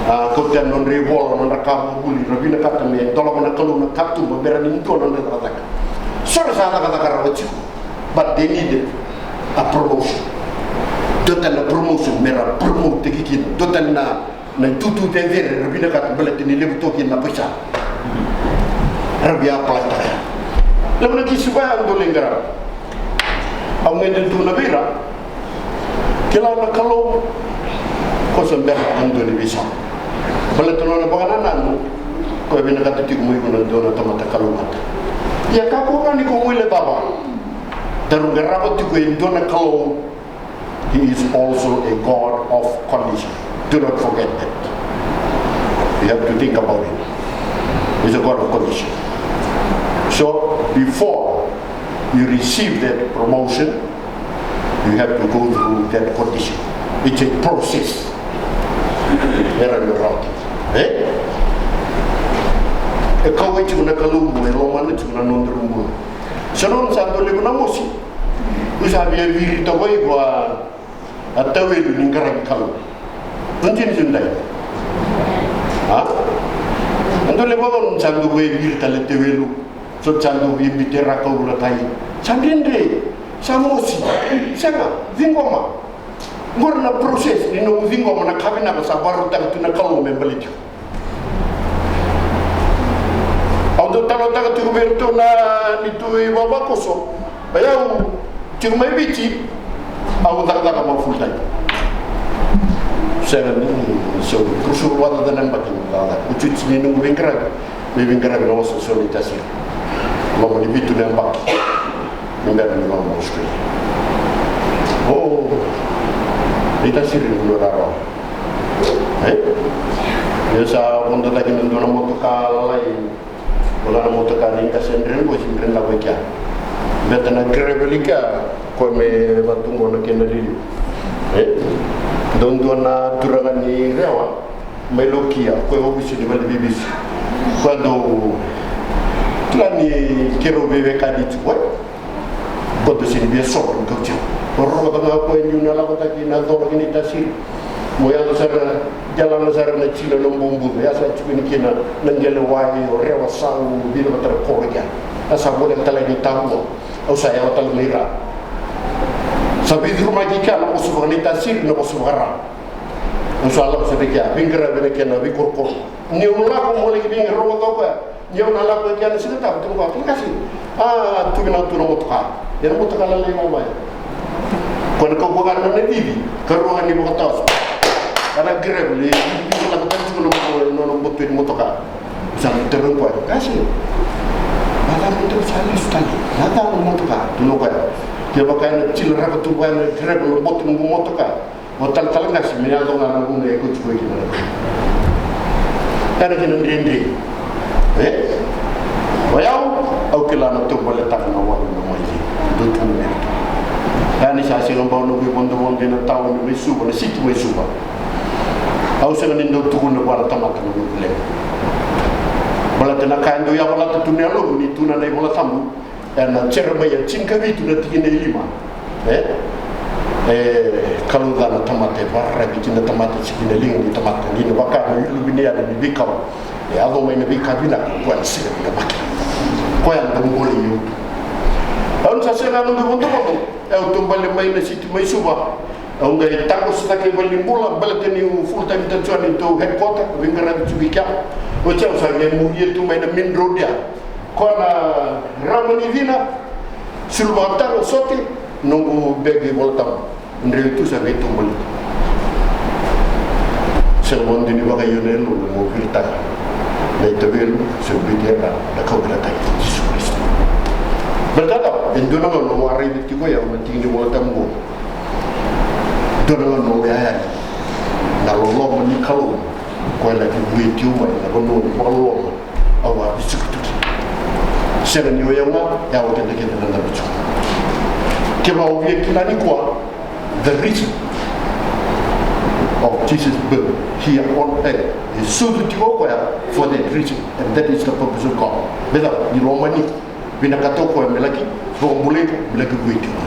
A, kauta yani nodra ivola, nodra ka vakavuli, ra vinakata me dolava na Kalou na katuba, me ra ni dua nodra cakacaka. So ra sa cakacaka rawa tiko. But they needed a promotion. Dua tale na promotion, me ra promote-taki kina. Dua tale na, na itutu cecere, ra vinakata, baleta ni levu toka kina na paisa. Ra via apply-taka. Levu na kisi vaya au dau lai qarava. Au qai dau tukuna vei ira, kila na Kalou, ko sa bera na dua ni veisau. Baleta na nona vakanananu, ko e vinakata tiko mo iko na dua na tamata kalougata. Ia kakua ga ni ko guilecava. Daru qarava tiko e dua na Kalou, he is also a God of condition. Do not forget that. You have to think about it. He's a God of condition. So before you receive that promotion, you have to go through that condition. It's a process. Era ni rauta. E? E kauwai tiko na Kalou, e lomana tiko na nodaru bula. Sa nona sa dau levu na mosi. Au sa via viri tawai vua a tawelu ni qaravi Kalou. Continue dai. A? Eda levu na gauna sa dau via viri tale tawelu. So sa dau via biuta e ra kau vula tai. Sa dredre. Sa mosi. Sega. Ciqoma. Qori na process ni nomu ciqoma na ka vinaka sa vakarautaka tu na Kalou me baleti iko. Au dau talanoataka tiko vei iratou na neitou ivavakoso. O yau tiko mai Viti, au cakacaka mai full time. Sega ni, so, ruasagavulu vakacaca na yabaki au cakacaka. Ucuucu ni noqu veiqaravi, me veiqaravi na wasewase ni tasiri. Loma ni vitu na yabaki. Ni bera ni lako mai Australia. O, ni tasiri ni dua rarawa. E? Ia sa vodo cake na dua na motoka lalai. Vola na motoka ni qase dredre qo, se dredre na vei kea. Beta na gravel i kea, ko me vatuqo na kena liliu. E? Dua dua na turaga ni Rewa, mai Lokia, ko e ovisa ni vale ni veivisa. Ko e dau, kila ni keirau veiwekani tiko, e? Ko dau sega ni via sova ni kauti au. Rorogo ga o koya niu na lako cake ina colo kina i tasiri. Mo yaco sara, jalana sara na jina na bubuca. Ya sa tiko ni kina na qele wai, o Rewa sau, vica vata na koro kea. Ya sa voleka tale ni tavua. Au sa yawa tale mai ra. Sa veicurumaki kea na vosa vaka ni tasiri, na vosa vaka ra. Au sa lako sara i kea, veiqaravi na kena veikorokoro. Niu lako mo laki veiqaravi o koya. Ni au na lako i kea na Siga Tabu, tukuna o koya, "Kila kasi, a, tu vinaka tu na motoka." Ia na motoka lalai ga mai. Ko na kau vaka na nona cici, ka rua ga ni vakatawa. Ka na gravel, e, e, e, lako tani tiko na moto-, na, na boto ni motoka. Sa na tarogi koya, "Kasi, na cava mo sa lesu tale? Na cava na motoka?" Tukuna o koya, "Kevaka ena jila raka tu vaya na gravel na boto ni motoka." O talatala qase me yaco ga na vuna e koti koya kina na koya. Era kina dredre. E? O yau, au kila na taubaletaka na walu na mai. Dou tukuna vei iratou. Ia ni sa sega bau noqu ivodovodo ena tauni mai Suva, na siti mai Suva. Au sega ni dau tukuna vua na tamata na noqu leqa. Baleta na ka e dau yavalata tu na yaloqu ni tukuna na iVolatabu. Ena Jeremaia tinikavitu na tikina e lima. E? E kalouca na tamata, e vakararavi kina na tamata, tiko na liga ni tamata, ni na vaka na iluvi ni yali ni veikau. E yaco mai na veika vinaka, o koya na sega ni na vaka. Koya na dau bolei au. Au ni sa sega na noqu ivodovodo, e au taubale mai na siti mai Suva. Au qai taqoso cake i valenibula, baleta niu full time taciwa ni tou headquarter, veiqaravi tu vei kea. Oti au sa qai muria tu mai na main road ya. Koya na rama ni cina, sulu vakataro, sote, noqu begi iVolatabu. Drei tu sa qai taubale. Sega vakadua ni vakaio na yaloqu meu viritaka na itavielu, se viritaka na kauveilatai i Jisu Karisito. Baleta e dua na gauna au a raica tiko o yau na tiki ni Volatabu qo. Dua na gauna au yayani na loloma ni Kalou, koya laki vueti au mai na vanua ni vakaloloma au a vesuki tu kina. Sega ni o yau ga, e o keda kece na dabe tiko. Kevaka o via kila nikua, the reason of Jesus birth here on earth, e sucu tiko o koya for that reason, and that is the purpose of God. Me cava? Ni lomani. Vinakata o koya me laki vakabulai iko, me laki vueti iko.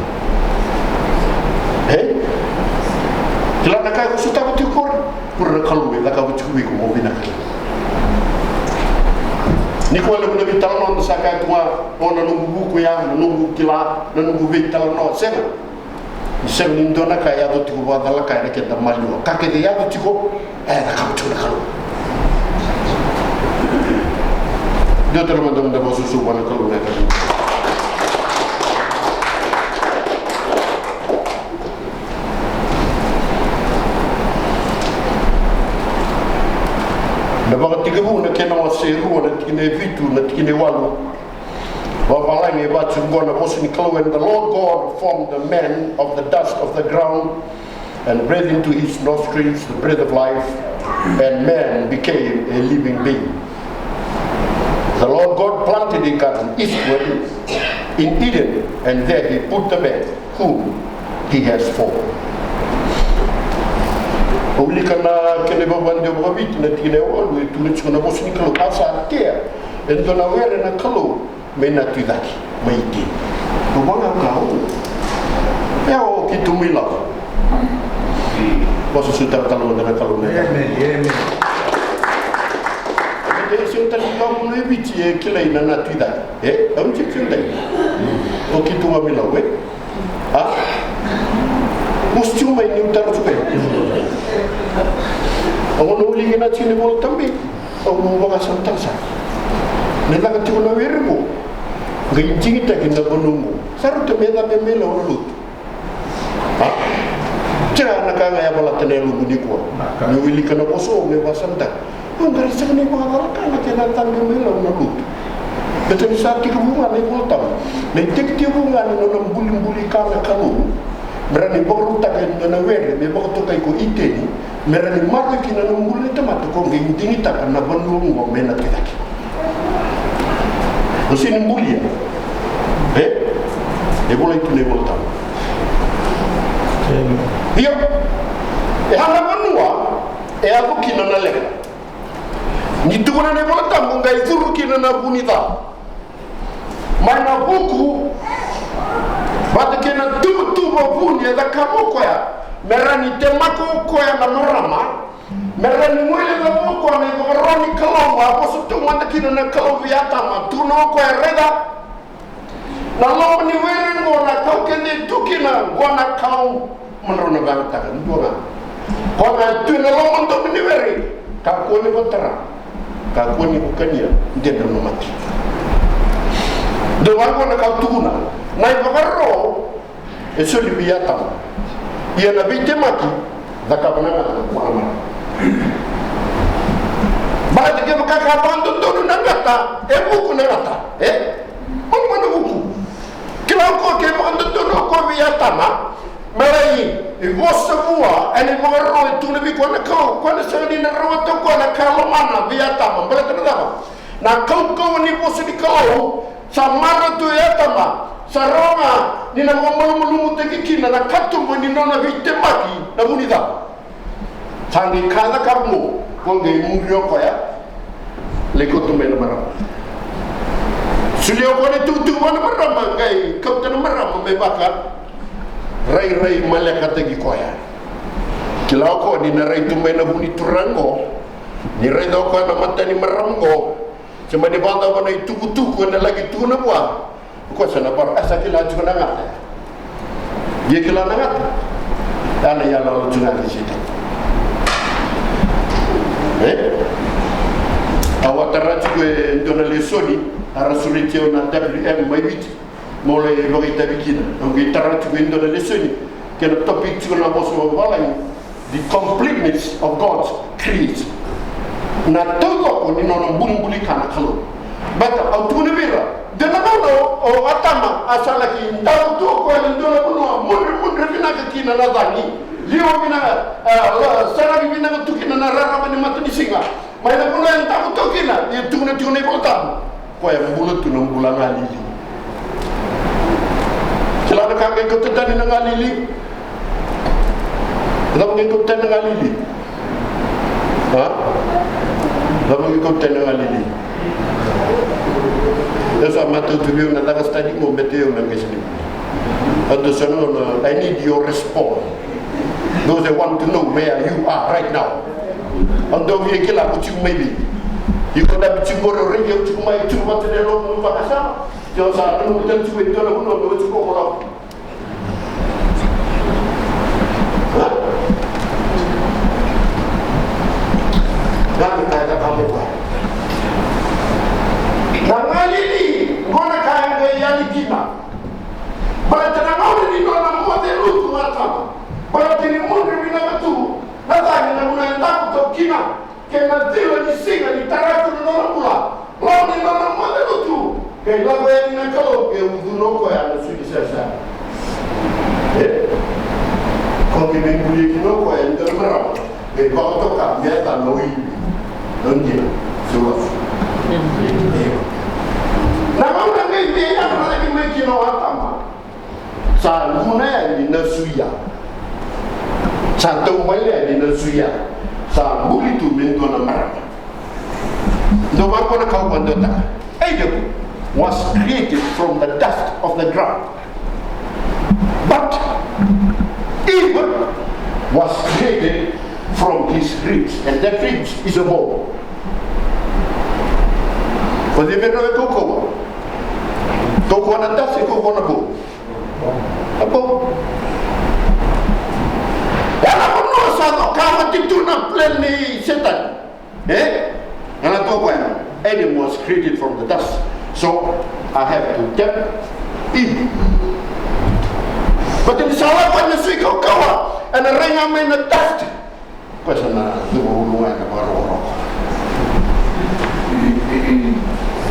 E? Kila na ka e ko sotava tiko qori, qori na Kalou e cakava tiko vei iko mo vinakata. Nikua levu na veitalanoa da sa kaya tu ga, o na noqu vuku ya, na noqu kila, na noqu veitalanoa, sega. Ni sega ni dua na ka e yaco tiko vakacalaka ena keda maliwa. Ka kece e yaco tiko, e cakava tiko na Kalou. Dua tale mada meda vakasusu vua na Kalou na yakavi. Na Vakatekivu na kena wase e rua, na tikina e vitu, na tikina e walu. Vavalagi e vatu qo na vosa ni Kalou, and the Lord God formed the man of the dust of the ground, and breathed into his nostrils the breath of life, and man became a living being. The Lord God planted a garden eastward in Eden, and there he put the man whom he has formed. Au wilika na kena ivakavakadewa vakaviti na tikina e walu, e tukuna tiko na vosa ni Kalou, a sa tea e dua na were na Kalou mai na tu i cake, mai Iteni. Au vaka ga au. E o keitou mai Lau. Vakasausau talatala mada na Kalou na. Amen, amen. E sega tale ni vanua e Viti e kilai na na tu i cake. E, au ni sega tale. O keitou ga mai Lau, e. A? Vosa tiko mai niu taro tiko mai. Au na wilika na tiko ni Vola Tabu. Au vakasamataka sara. Na caka tiko na were qo. Qai digitaki na vanua qo. Sa rauta me cabe mai Lau na lotu. A? Tira na ka ga e yavalata na yaloqu nikua. Niu wilika na vosa qo me vakasamataka. Au qai sega ni vakacalaka na kena cabe mai Lau na lotu. Baleta ni sa tekivu ga na iVola Tabu. Na itekitekivu ga ni nona bulibuli ka na Kalou. Me rawa ni vakarautaka e dua na were me vakatokai ko Iteni. Me rawa ni maroroi kina na bula ni tamata, ko qai digitaka na vanua qo me na tu i cake. O sega ni bulia. E? E volai tu na iVola Tabu. Io. E a na vanua e yaco kina na leqa. Ni tukuna na iVola Tabu, qai curu kina na vu ni ca. Mai na vuku vata kei na tuvatuva vuni e cakava o koya, me rawa ni temaka o koya na marama, me rawa ni guilecava o koya na ivakaro ni Kalou, a vosa taumada kina na Kalou vei Atama, tukuna o koya, raica, na loma ni were qo na kau kece e tu kina, qo na kau mo drau na vakayagataka, dua ga. Koya ga e tu ena loma domo ni were, kakua ni vakatara, kakua ni vakania, de drau na mate. Dua ga qo na ka au tukuna, na ivakaro e soli vei Atama. Ia na veitemaki, cakava na gata, vua na marama. Baleta kevaka ka vakadodonu na gata, e vuku na gata, e? Manumanu vuku. Kila o koya ke vakadodonu o koya vei Atama, me lai E vosa vua ena ivakaro e tukuna vei koya na Kalou, koya na sega ni na rawata o koya na ka e lomana vei Atama. Baleta na cava? Na kaukauwa ni vosa ni Kalou sa marau tu e Atama, sa rawa ga ni na vakamalumalumutaki kina na katuba ni nona veitemaki na vu ni cava. Sa qai ka cakava qo, ko qai muri o koya, lai kauta mai na marama. Solia o koya na itukutuku vua na marama, qai kauta na marama me vakarairai malekataki koya. Kila o koya ni na rai tu mai na vu ni turaga qo, ni raica o koya na mata ni marama qo, se mani vakacava na itukutuku ena laki tukuna vua. Ko sa na vara, a sa kila tiko na gata. Ia kila na gata. Ia na iyaloyalo tiko na kei Setani. E? Au a tara tiko e dua na lesoni, a ra sureti au na W M mai Viti. Mo lai vakaitavi kina. Au qai tara tiko e dua na lesoni. Kei na topic tiko na vosa vavalagi. The completeness of God's creation. Na taucoko ni nona bulibuli ka na Kalou. Baleta au tukuna vei ira, de na gauna o Atama a sa laki dau tu o koya ena dua na vanua mudremudre vinaka kina na cagi, liwa vinaka, a, la, saragi vinaka tu kina na rarama ni matanisiga. Mai na vanua e dau tu kina, e tukuna tiko na iVolatabu. Koya e bula tu na bula galili. Kila na ka qai kauta tani na galili? Cava qai kauta tani na galili? A? Cava qai kauta tani na galili? Au sa matau tu vei au na caka study mo bete au na qai sini. Au dau sa na, I need your response. Those that want to know where you are right now. Au dau via kila ko tiko mai vei. Iko dabe tiko qori, o raici au tiko mai, tiko vata na yalomu na vakasama. Ke o sa nanuma tale tiko e dua na vanua me o tiko qo. Ga me kaya ka mo koya. Na galili, qo na ka e qai yali kina. Baleta na gauna ni nona moce lutu o Atama. Baleta ni mudre vinaka tu na cagi na gauna e dau tu kina. Kei na cila ni siga ni tara tu na nona bula. Loma ni nona moce lutu. Kei lako yani na Kalou kei ucuna o koya na sui ni sarasara. E? Ko kei me bulia kina o koya ni dua na marama. Kei vakatoka me yacana o Ivi. Don dina. Sua. Na gauna kei me yacana laki mai kina o Atama. Sa guna yani na suya. Sa taubale yani na suya. Sa buli tu me dua na marama. Dou vaqo na ka au vakadewataka. Adam was created from the dust of the ground. But Eve was created from his ribs. And that ribs is a bone. O cei vei rau e kaukauwa? Kaukauwa na dust, kaukauwa na bone. Apo. Ena vanua sa cokavaki tu na plan ni Setani. E? Ena toka yani. Adam was created from the dust. So, I have to tell Eve. But ni sa lako na sui kaukauwa, ena rai ga mai na dust. Koya sa na cuva ulu ga ena vakarokoroko.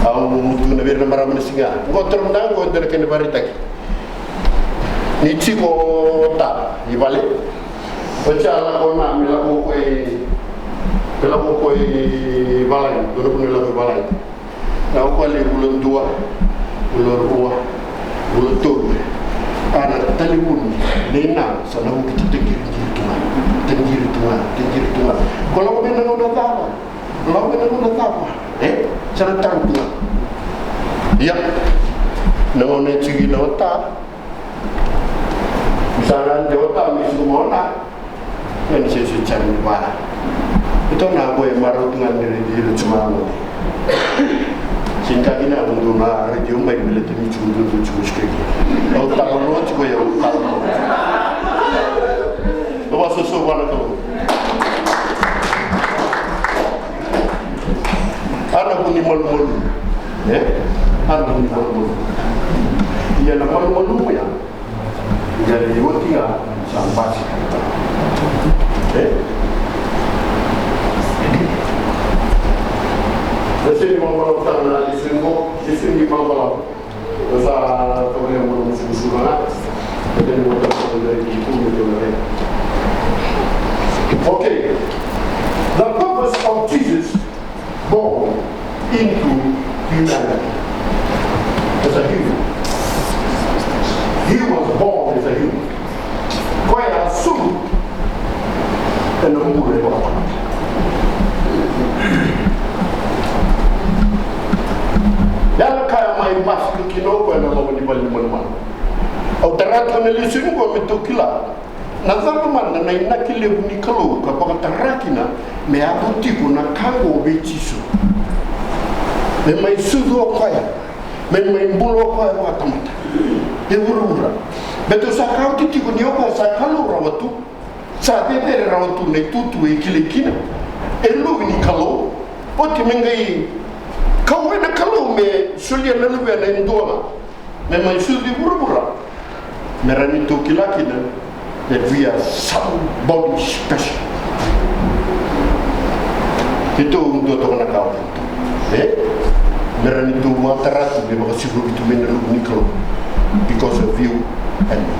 Au tukuna vei ira na marama na siga. Qo toro mada qo e dua na kena vakaraitaki. Ni tiko o ta i vale. Oti a lako na me lako ko i, me lako ko i valagi, dua na vanua e lako i valagi. Na o koya lai vula dua, vula rua, vula tolu. A na talevoni nei na sa na vuki taqiriqiri tu ga, taqiri tu ga, taqiri tu ga. Ko lako mai na gauna cava? Lako mai na gauna cava? E? Sa na taro tu ga. Ia. Na gauna e tiko kina o ta. Sa na dua o ta me suka mai o na. Ena sese tale ni va. Ito na qo e marau tu ga ni raici ira tiko mai. Sega ni kila na dua na raici au mai me baleta ni tiko duadua tiko sikeki. Au talo loa tiko, au talo loa. Au vakasoso vua na Kalou. A na vu ni malumalumu. E? A na vu ni malumalumu. Ia na malumalumu ya. Ia ni oti ga sa basi. E? Na sega ni malumalumu tale na lesoni qo, lesoni ni malumalumu. Au sa tovolea mo na musukusuku ga. Au teni mo na tovolea ki tu me tu na re. Ena bula e vakatamata. Ya na ka e mai basika kina o koya na loma ni vale ni manumanu. Au tara tu na lesoni qo me tou kila na cava mada na inaki levu ni Kalou ka vakatara kina me yaco tiko na ka qo vei Jisu. Me mai sucu o koya, me mai bula o koya vakatamata e vuravura. Baleta sa kauti tiko ni o koya sa Kalou rawa tu. Sa cecere rawa tu na itutu e kilai kina e luve ni Kalou. Oti me qai kauwai na Kalou me solia na luvena e dua ga me mai sucu i vuravura, me rawa ni tou kila kina that we are somebody special. Keitou dua toka na ka o keitou, e? Me rawa ni tou vakatara tu me vakasikovi tu mai na luve ni Kalou because of you and me.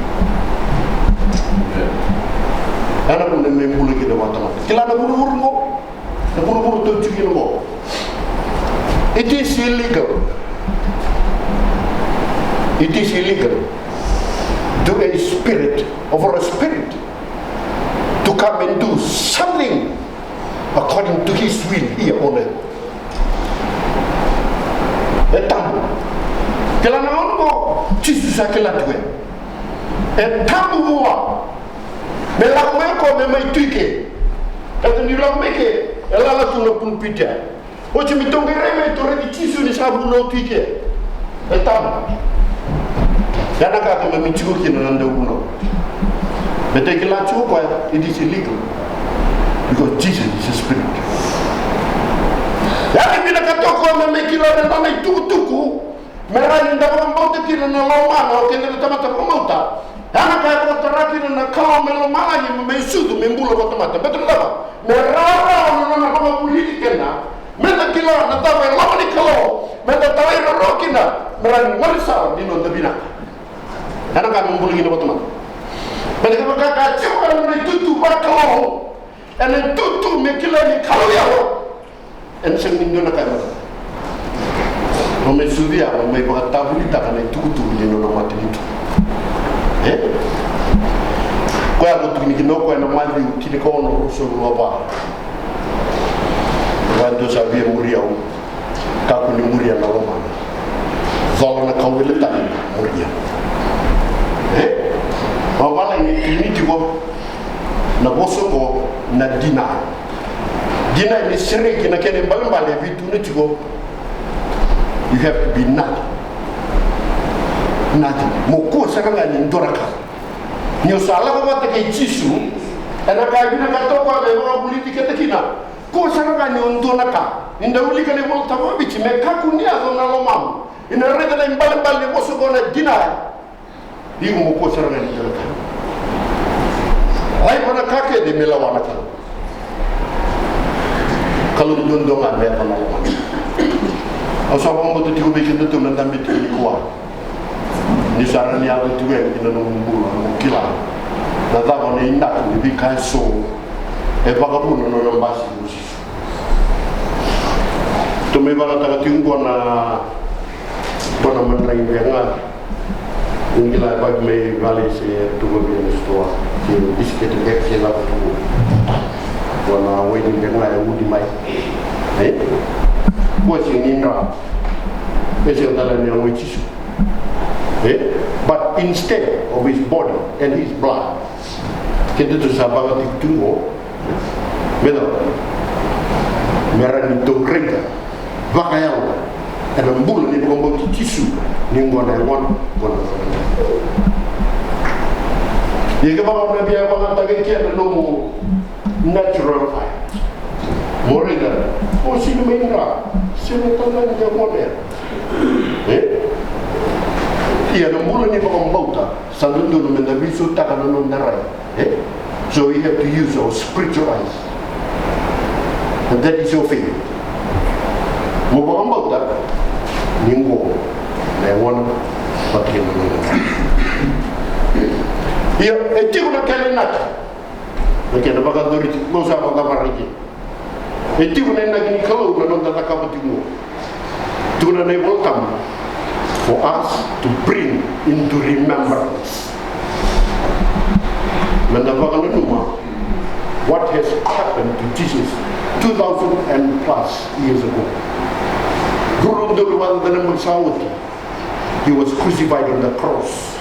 Ya na vuna me bula kina vakatamata. Kila na vuravura qo, na vuravura tou tiko kina qo. It is illegal. It is illegal to a spirit, over a spirit, to come and do something according to his will here on earth. E tabu. Kila na gauna qo Jisu sa kila tu e, e tabu vua me lako mai o koya me mai tu i ke. Baleta ni lako mai ke e lala tu na pulpiti ya. Oti me tou qai rai mai tou raici Jisu ni sa vunau tu i ke. E tabu. Ya na ka keimami tiko kina na dauvunau. Baleta e kila tiko o koya it is illegal because Jesus is a spirit. Ya na vinakata o koya me mai kila na nona itukutuku me rawa ni da vakabauta kina na lomana o keda na tamata vakabauta. Ya na ka e vakatara kina na Kalou mai lomalagi me mai sucu me bula vakatamata. Baleta na cava? Me rawarawa na nona vakavulici keda. Me da kila na cava e loma ni Kalou, me da talairawarawa kina, me rawa ni gole sara ni noda vinaka. Ena ka me bula kina vakatamata. Me da kevaka ka tiko ena nona itutu vakalou, ena itutu me kila ni Kalou yalo, ena sega ni dua na ka e mata. Mo mai sucu ya, mo mai vakatavulitaka na itukutuku ni nona matanitu. E? Koya ko tukuni kina o koya na Maciu tinikaono ruasagavulu ka va. Koya dou sa via muri au, kakua ni muria na lomana. Cola na kauveilatai, muria. E? Vavalagi ni tiko na vosa qo na deny. Deny ni sereki na kena ibalebale e veitukuni tiko. You have to be nothing. Nothing. Mo kua sara ga ni dua na ka. Ni o sa lako vata kei Jisu, ena ka e vinakata o koya me vakavulici keda kina. Kua sara ga ni o dua na ka. Ni da wilika na iVolatabu vakaviti, me kakua ni yaco na lomamu. Ina raica na ibalebale ni vosa qo na deny. Iko mo kua sara ga ni dua na ka. Laiva na ka kece me lawa na Kalou. Kalou duadua ga me yaco na lomana. Au sa vakabauta tiko vei kedatou na dabe tiko nikua. Ni sa rawa ni yaco tiko yani ki na nomu bula, mo kila na cava na inaki ni veika eso e vakavuna na nona basi o Jisu. Tou mai vakataka tiko qo na, qo na madrai beka ga. Ni kila e vaki mai vale se tuka vei na sitoa. Ke bisikete beka se lako tu. Qo na waini beka ga e udi mai. E? Qo sega ni dra. E sega tale ni yago i Jisu. E? But instead of his body and his blood, kedatou sa vakatikitiki qo. Me cava? Me rawa ni tou raica vakayalo ena bula ni vakabauti Jisu ni qo na yagona, qo na yagona. Ia kevaka o na via vakayagataka eke na nomu natural eye, mo raica, o sega ni mai dra, sega tale ga ni yagona ya. E? Ia na bula ni vakabauta sa dodonu me da veisautaka na noda rai. E? So we have to use our spiritual eyes. And that is your faith. Mo vakabauta ni qo na yagona vata kei na noda. Ia, e tiko na kena inaki. Na kena vakayacori tiko, mo sa vakavakarau tiko. E tiko na inaki ni Kalou na noda cakava tiko. Tukuna na iVolatabu, for us to bring into remembrance. Meda vakananuma what has two thousand and plus years ago. Rua na udolu vata na yabaki sa oti, he was crucified on the cross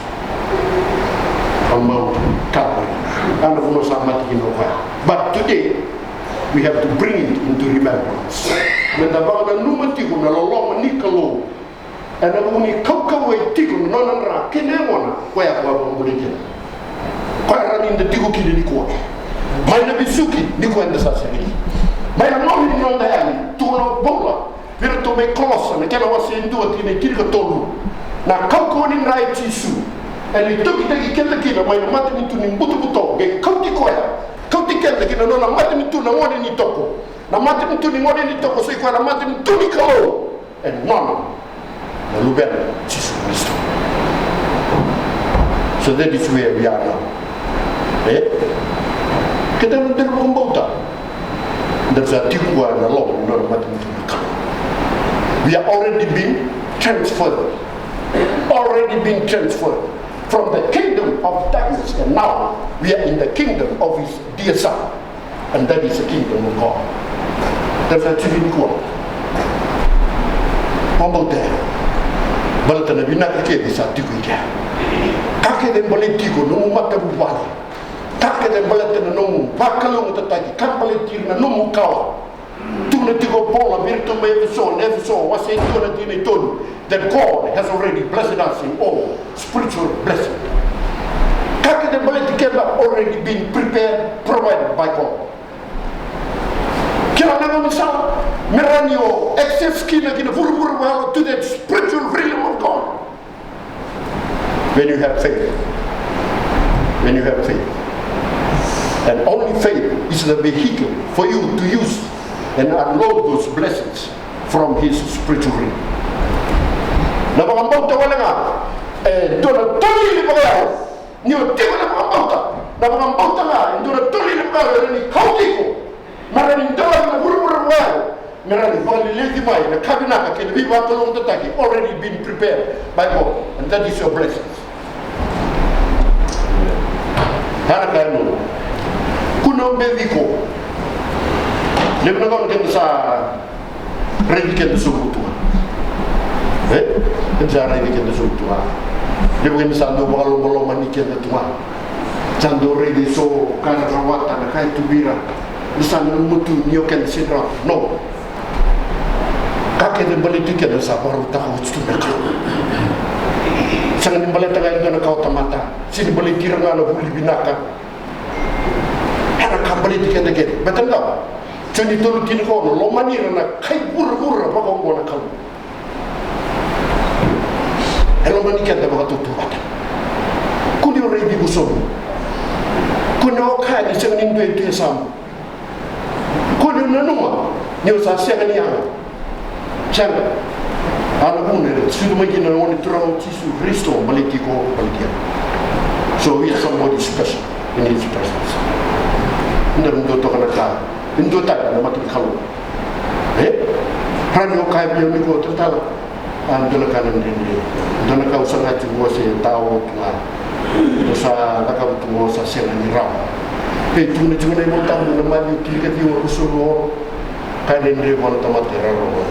on Mount Calvary. Ena vanua sa mate kina o koya. But today, we have to bring it into remembrance. Meda vakananuma tiko na loloma ni Kalou. Ena vuku ni kaukauwa e tiko na nona dra kei na yagona, koya ko a vakabulai keda. Koya rawa ni da tiko kina nikua. Mai na vesuki, nikua eda sa sega. Mai na loma ni noda yali, tukuna o Paula vei iratou mai Kolosa, na kena wase e dua, tikina e tinikatolu. Na kaukauwa ni dra i Jisu, ena itokitaki keda kina mai na matanitu ni butobuto, qai kauti koya, kauti keda ki na nona matanitu na Gone ni Toko. Na matanitu ni Gone ni Toko, sa i koya na matanitu ni Kalou. E nona na Luvena, Jisu Karisito. So that is where we are now. E? Keda na dela vakabauta. Da sa tiko qo ena loma ni nona matanitu na Kalou. We are already been transferred. Already been transferred from the kingdom of darkness, and now we are in the kingdom of his dear Son. And that is the kingdom of God. That's why tiko nikua. Vakabauta. Baleta na vinaka kece sa tiko i kea. Ka kece baleti iko, nomu matavuvale. Ka kece baleta na nomu vakalougatataki. Ka baleti ira na nomu kawa. Tukuna tiko o Paula vei iratou mai Efeso, na Efeso, wase e dua na tikina e tolu. That God has already blessed us in all spiritual blessing. Ka kece baleti keda already been prepared, provided by God. Kila na gaunisala me rawa ni o access kina ki na vuravura vakayalo, to that spiritual realm of God. When you have faith, when you have faith, and only faith is the vehicle for you to use and unload those blessings from his spiritual realm. Na vakabauta wale ga e dua na tolili vakayalo. Ni o tiko na vakabauta, na vakabauta ga e dua na tolili vakayalo e rawa ni kauti iko me rawa ni dolavi na vuravura vakayalo, me rawa ni vakaleleci mai na ka vinaka kei na veivakalougatataki already been prepared by God, and that is your blessings. Hana ka e nomu. Kua ni o beci iko. Levu na gauna keda sa raici keda sobu tu ga. E? Keda sa raici keda sobu tu ga. Levu keda sa dau vakalomalomani keda tu ga. Sa dau raici so ka na rawata na ka e tu vei ira. Ni sa nanuma tu ni o keda sega ni rawa. No. Ka kece baleti keda sa vakarautaka oti tu na Kalou. Sega ni baleta ga e dua na kawa tamata. Sega ni baleti ira ga na vuli vinaka. Ena ka baleti keda kece. Baleta na cava? Joni tolu tinikaono, lomani ira na kai vuravura vakaoqo na Kalou. E lomani keda vakatautauvata. Kua ni o raici iko sobu. Kua ni o kaya ni sega ni dua e tu e yasamu. Kua ni o nanuma ni o sa sega ni yaga. Sega. A na vuna e sucu mai kina na Gone Turaga o Jisu Karisito, baleti iko, baleti au. So we are somebody special in his presence. Eda na dua toka na ka, e dua tale na mata ni Kalou. E? Rawa ni o kaya vei au nikua, talatala, a, dua na ka na dredre. Dua na ka au saga tiko qo se tao tu ga. Au sa cakava tu qo sa sega ni rawa. E tukuna tiko na iVolatabu na Maciu tinikaciwa, ruasagavulu ka ono. Ka dredre vua na tamata e rarawa.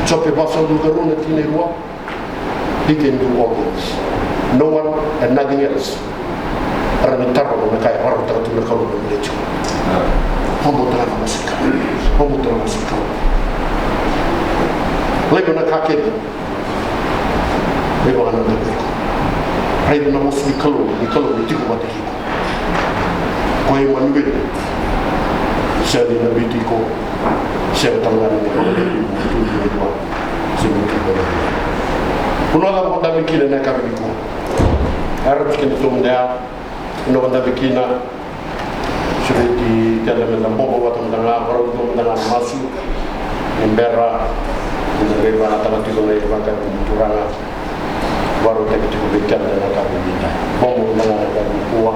Jope vasagavulu ka rua na tikina e rua. He can do all things. No one and nothing else. Rawa ni tarova na ka e vakarautaka tu na Kalou me baleti iko. Vakabauta ga na vosa ni Kalou. Vakabauta ga na vosa ni Kalou. Laiva na ka kece. Laiva ga na ka kece. Raica na vosa ni Kalou, ni Kalou e tiko vata kei iko. Ko Imanueli, sega ni na biuti iko, sega tale ga ni na biuti iko, sega ni biuti iko. Vanua cava ko dabe kina ena yakavi nikua? Era tiko kina tu mada ya, vanua ko dabe kina, sureti keda meda bobo vata mada ga, varau tu mada ga na masu, ni bera, ni na qai vakayagataka tiko na ivakayakavi ni Turaga. Vakarautaki tiko vei keda ena yakavi nikua. Bobo na ka nikua.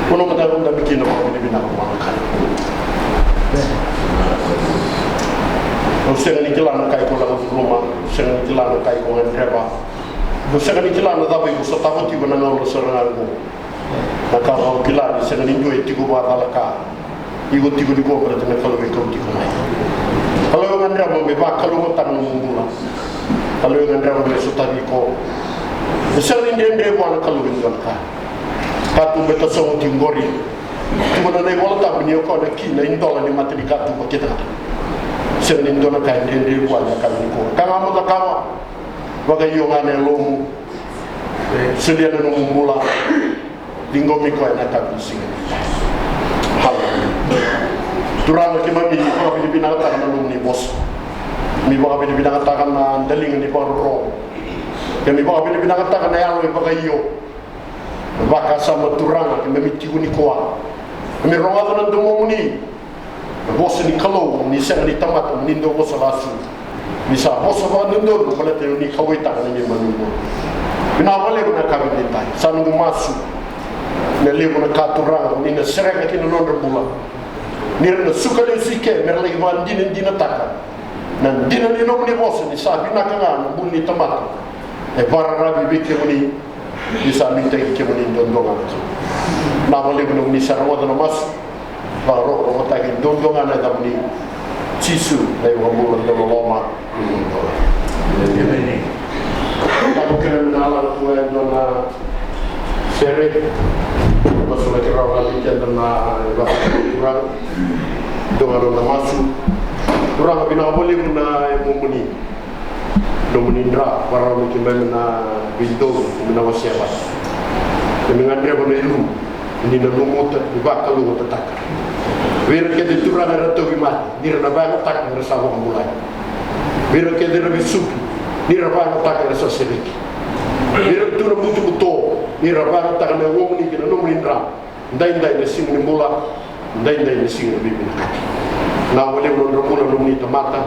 Ko na mata na dabe kina vakavinavinaka vua na Kalou. Au sega ni kila na ka iko lako curuma, au sega ni kila na ka iko gadreva, au sega ni kila na cava iko sotava tiko ena gauna sara ga oqo. Na ka au kila ni sega ni dua e tiko vakacalaka. Iko tiko nikua baleta na Kalou e kau tiko mai. Kalou e gadreva me vakalougatataka na nomu bula. Kalou e gadreva me sotavi iko. E sega ni dredre vua na Kalou e dua na ka. Katuba e tasogo tiko qori. Tukuna na iVola Tabu ni o koya na ki, na idola ni mata ni katuba kece ga. Sega ni dua na ka e dredre vua na ka nikua. Ka ga mo cakava, vakaio ga na yalomu. Solia na nomu bula. Ciqomi koya ena yakavi ni siga. Haleluya. Turaga keimami, ni vakavinavinakataka na nomuni vosa. Ni vakavinavinakataka na daliga ni vakarorogo. Keimami vakavinavinakataka na yalo e vakaio. Vakasama Turaga keimami tiko nikua. Keimami rogoca na domomuni. Na vosa ni Kalou, ni sega ni tamata, ni dau vosa lasu. Ni sa vosa vakadodonu, baleta ni kauwaitaka na neimami bula. Vinaka vakalevu na yakavi edaidai. Sa noqu masu. Na levu na ka Turaga, ni na sereka kina na nodra bula. Ni ra na suka lesu i ke, me ra laki vakadinadinataka. Na dina ni nomuni vosa, ni sa vinaka ga na bula ni tamata. E vakararavi vei kemuni. Ni sa nuitaki kemuni duadua ga na Kalou. Vinaka vakalevu nomuni sa rogoca na masu. Vakarokorokotaki duadua ga na yacamuni Jisu na iVakabula dau loloma. Emeni. Vinaka vakalevu na lako tu e dua na sere. Masulaki rawa vei keda na ivakaturaga. Dua ga na masu. Turaga vinaka vakalevu na yacamuni. Nomuni dra, vakarau me keimami na veidovi, keimami na wasea vata. Keimami gadreva na ilumu, ni na lumuta, ni vakalougatataka. Vei ira kece Turaga era tauvimate, ni ra na vakayagataka era sa vakabulai. Vei ira kece era vesuki, ni ra vakayagataka era sa sereki. Vei ira tu na butobuto, ni ra vakayagataka na yacamuni kei na nomuni dra. Daidai na siga ni bula, daidai na siga ni veivinakati. Vinaka vakalevu na nodra bula na nomuni tamata.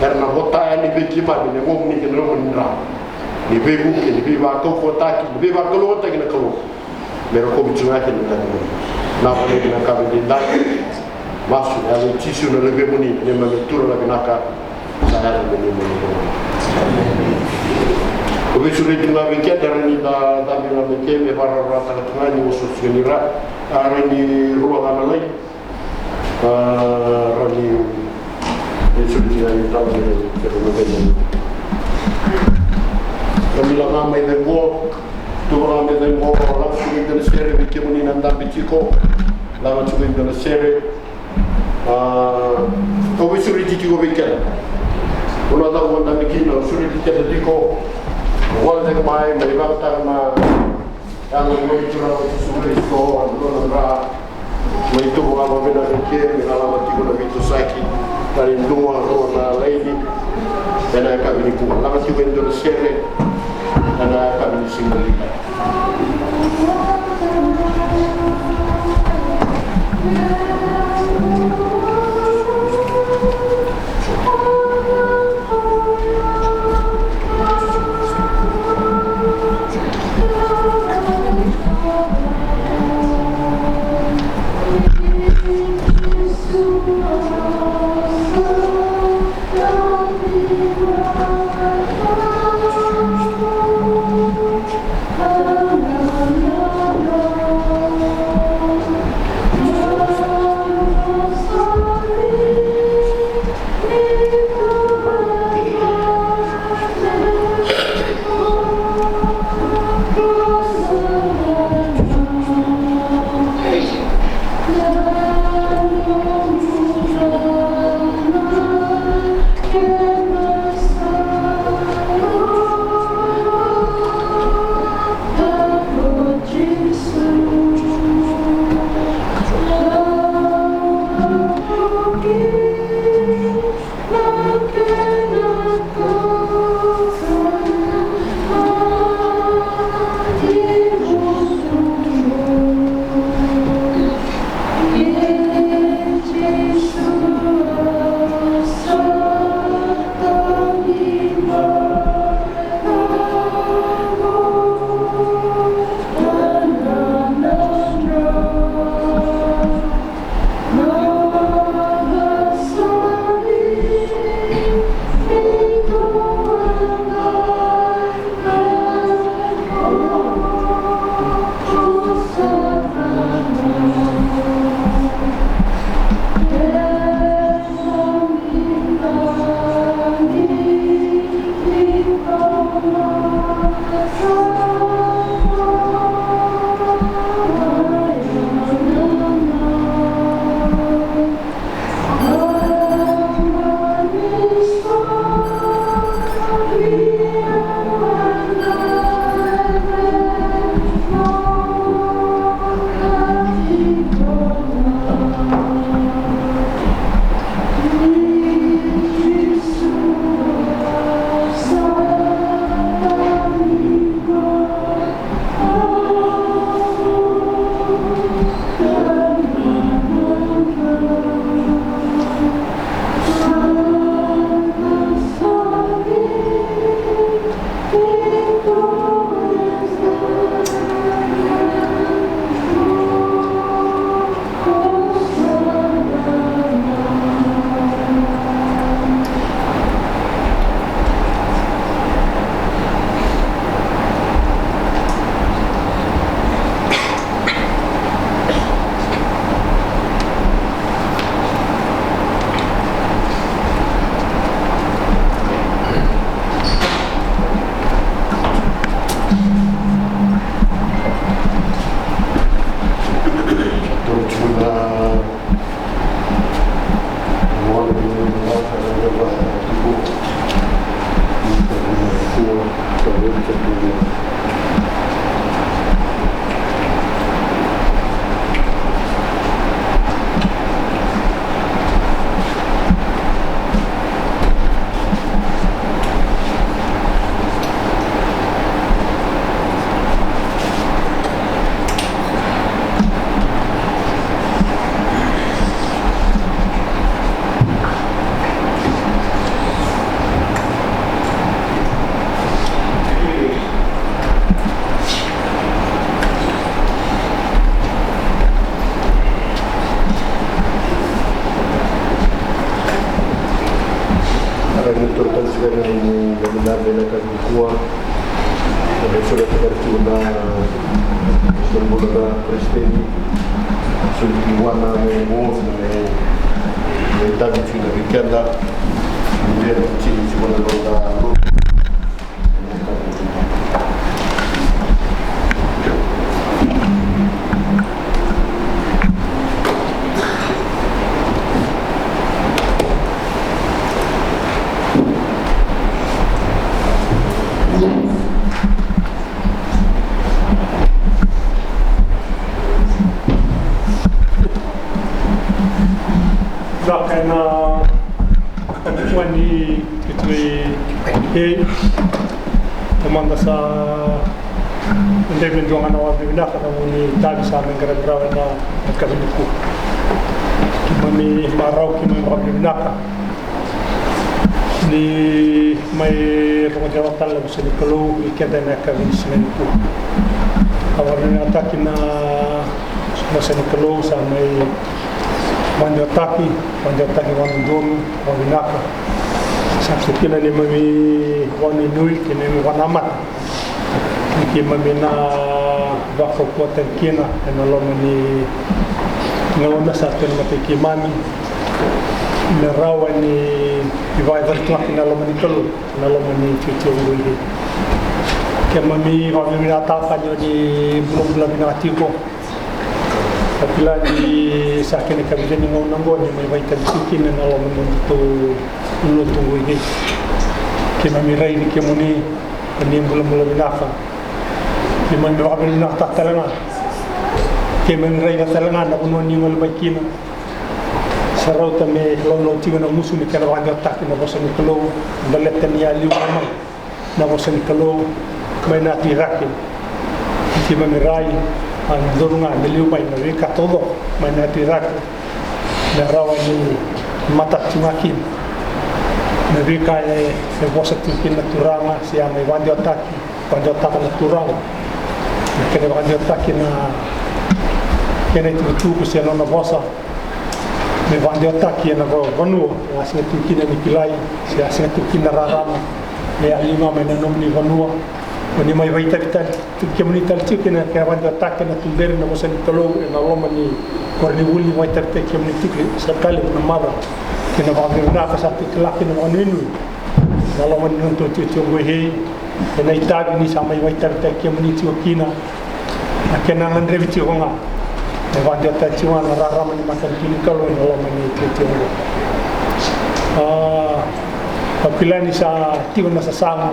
Era na vota yani vei keimami na yacamuni kei na nomuni dra. Ni veivuke, ni veivakaukauwataki, ni veivakalougatataki na Kalou. Me rokovi tu ga kina na yacamuni. Vinaka vakalevu na yakavi edaidai. Masu ena yaca i Jisu na Luvemuni, na neimami Turaga vinaka. Sa yaco me neimami Turaga. Au veisureti ga vei keda, rawa ni da cabe ga mai ke me vakarawarawataka tu ga ni osooso ga ni ra, a, rawa ni rua ga na lai. A, rawa ni veisureti ga ni tala me keda na vei. Rawa ni lako ga mai cegu, tu ga mai cegu, lako tiko i dua na sere vei kemuni na dabe tiko. Lako tiko i dua na sere. A, au veisureti tiko vei keda. Au na cau mada mai kina, au sureti keda tiko. Au gole tiko mai, mai vakataka na yago ni Turaga o Jisu Karisito, na nona dra. Mai tubu ga mai vei keda, me na lako tiko na veitosoyaki. Tani dua, rua na laini. Ena yakavi nikua. Lako tiko e dua na sere. Ena yakavi ni siga nikua. Soli wana me mo me me tavi tiko na vei keda. Ni vei tiko tiko na noda lotu. Vaka ena kua ni keitou e tamada sa dredre me dua ga na vakavinavinaka na gauna ni tavi sa mai qaravi rawa ena yakavi nikua. Keimami marau, keimami vakavinavinaka ni mai rogoci rawa tale na vosa ni Kalou vei keda ena yakavi ni siga nikua. Au vakavinavinakataki na vosa ni Kalou sa mai vakadewataki, vakadewataki vakadodonu, vakavinaka. Sa tu kina neimami vakanuinui kei neimami vakanamata. Ni keimami na vakaukauataki kina ena loma ni gauna sa tu ena mata i keimami me rawa ni vakayacori tu ga kina na loma ni Kalou ena loma ni itikotiko oqo. Keimami vakavinavinakataka ni o ni bulabula vinaka tiko. Au kila ni sa kena ikavica ni gauna oqo ni mai vakaitavi tiko kina ena loma ni nodatou lotu oqo. Keimami raici kemuni. Ni bulabula vinaka. Keimami vakavinavinakataka tale ga. Keimami raica tale ga na vanua ni gole mai kina. Sa rauta me laulau tiko na gusu ni kena vakadewataki na vosa ni Kalou. Baleta ni a liu ga mai na vosa ni Kalou mai na Tui Rake. Keimami rai, a dodonu ga me liu mai na veika taucoko mai na Tui Rake. Me rawa ni matata tu ga kina na veika e, e vosa tu kina na Turaga, se a mai vakadewataki, vakadewataka na Turaga. Na kena vakadewataki na kena itukutuku se nona vosa. Me vakadewataki ena va-, vanua, e a sega tu kina ni kilai, se a sega tu kina na rarama. Me a liu ga mai na nomuni vanua. Mo ni mai vakaitavi tale. Tiko kemuni tale tiko kina na kena vakadewataki na tuberi na vosa ni Kalou ena loma ni koronivuli ni vakaitavitaki kemuni tiko. Sa ka levu na marau kei na vakavinavinaka sa tiko laki na vakanuinui ena loma ni nodatou itikotiko oqo e, ena itavi ni sa mai vakaitavitaki kemuni tiko kina. Na kena gadrevi tiko ga me vakadewataki tiko ga na rarama ni matanitu ni Kalou ena loma ni itikotiko oqo. A, au kila ni sa tiko na sasaga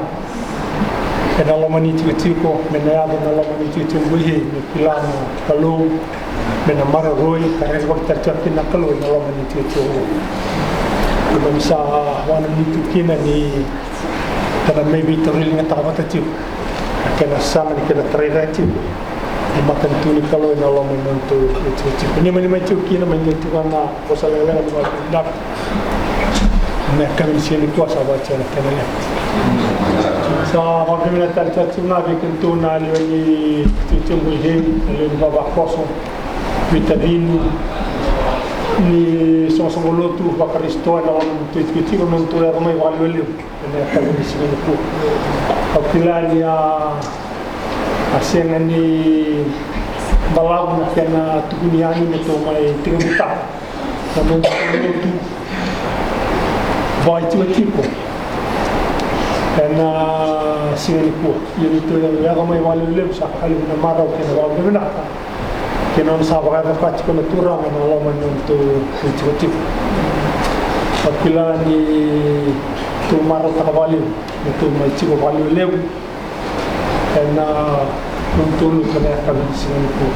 ena loma ni itikotiko, me na yaco na loma ni itikotiko oqo e, me kila na Kalou, me na maroroi ka rerevaki tale tiko kina na Kalou ena loma ni itikotiko oqo. Keimami sa vakanuinui tu kina ni da na mai veitauriligataka vata tiko na kena sasaga ni kena tarai cake tiko na matanitu ni Kalou ena loma ni nodatou itikotiko. Ni mai, ni mai tiko kina, mai dua tiko ga na vosa lekaleka ni vakavinavinaka. Na yakavi ni siga nikua sa vakayagataki na kena leqa. Sa vakavinavinaka tale tiko ga vei kedatou na lewe ni itikotiko oqo e, na lewe ni vavakoso, veitacini, ni soqosoqo lotu vaKarisito ena loma ni nodatou itikotiko, na nodatou yaco mai vakalevulevu ena yakavi ni siga nikua. Au kila ni a, a sega ni balavu na kena tukuni yani me tou mai tiko ni taka na nodatou lotu vakaitikotiko ena siga nikua. Ia ni tou yaco mai vakalevulevu, sa ka levu na marau kei na vakavinavinaka kei na nona sa vakayaco tiko na Turaga ena loma ni nodatou itikotiko. Au kila ni tou marautaka vakalevu me tou mai tiko vakalevulevu ena nodatou lotu ena yakavi ni siga nikua.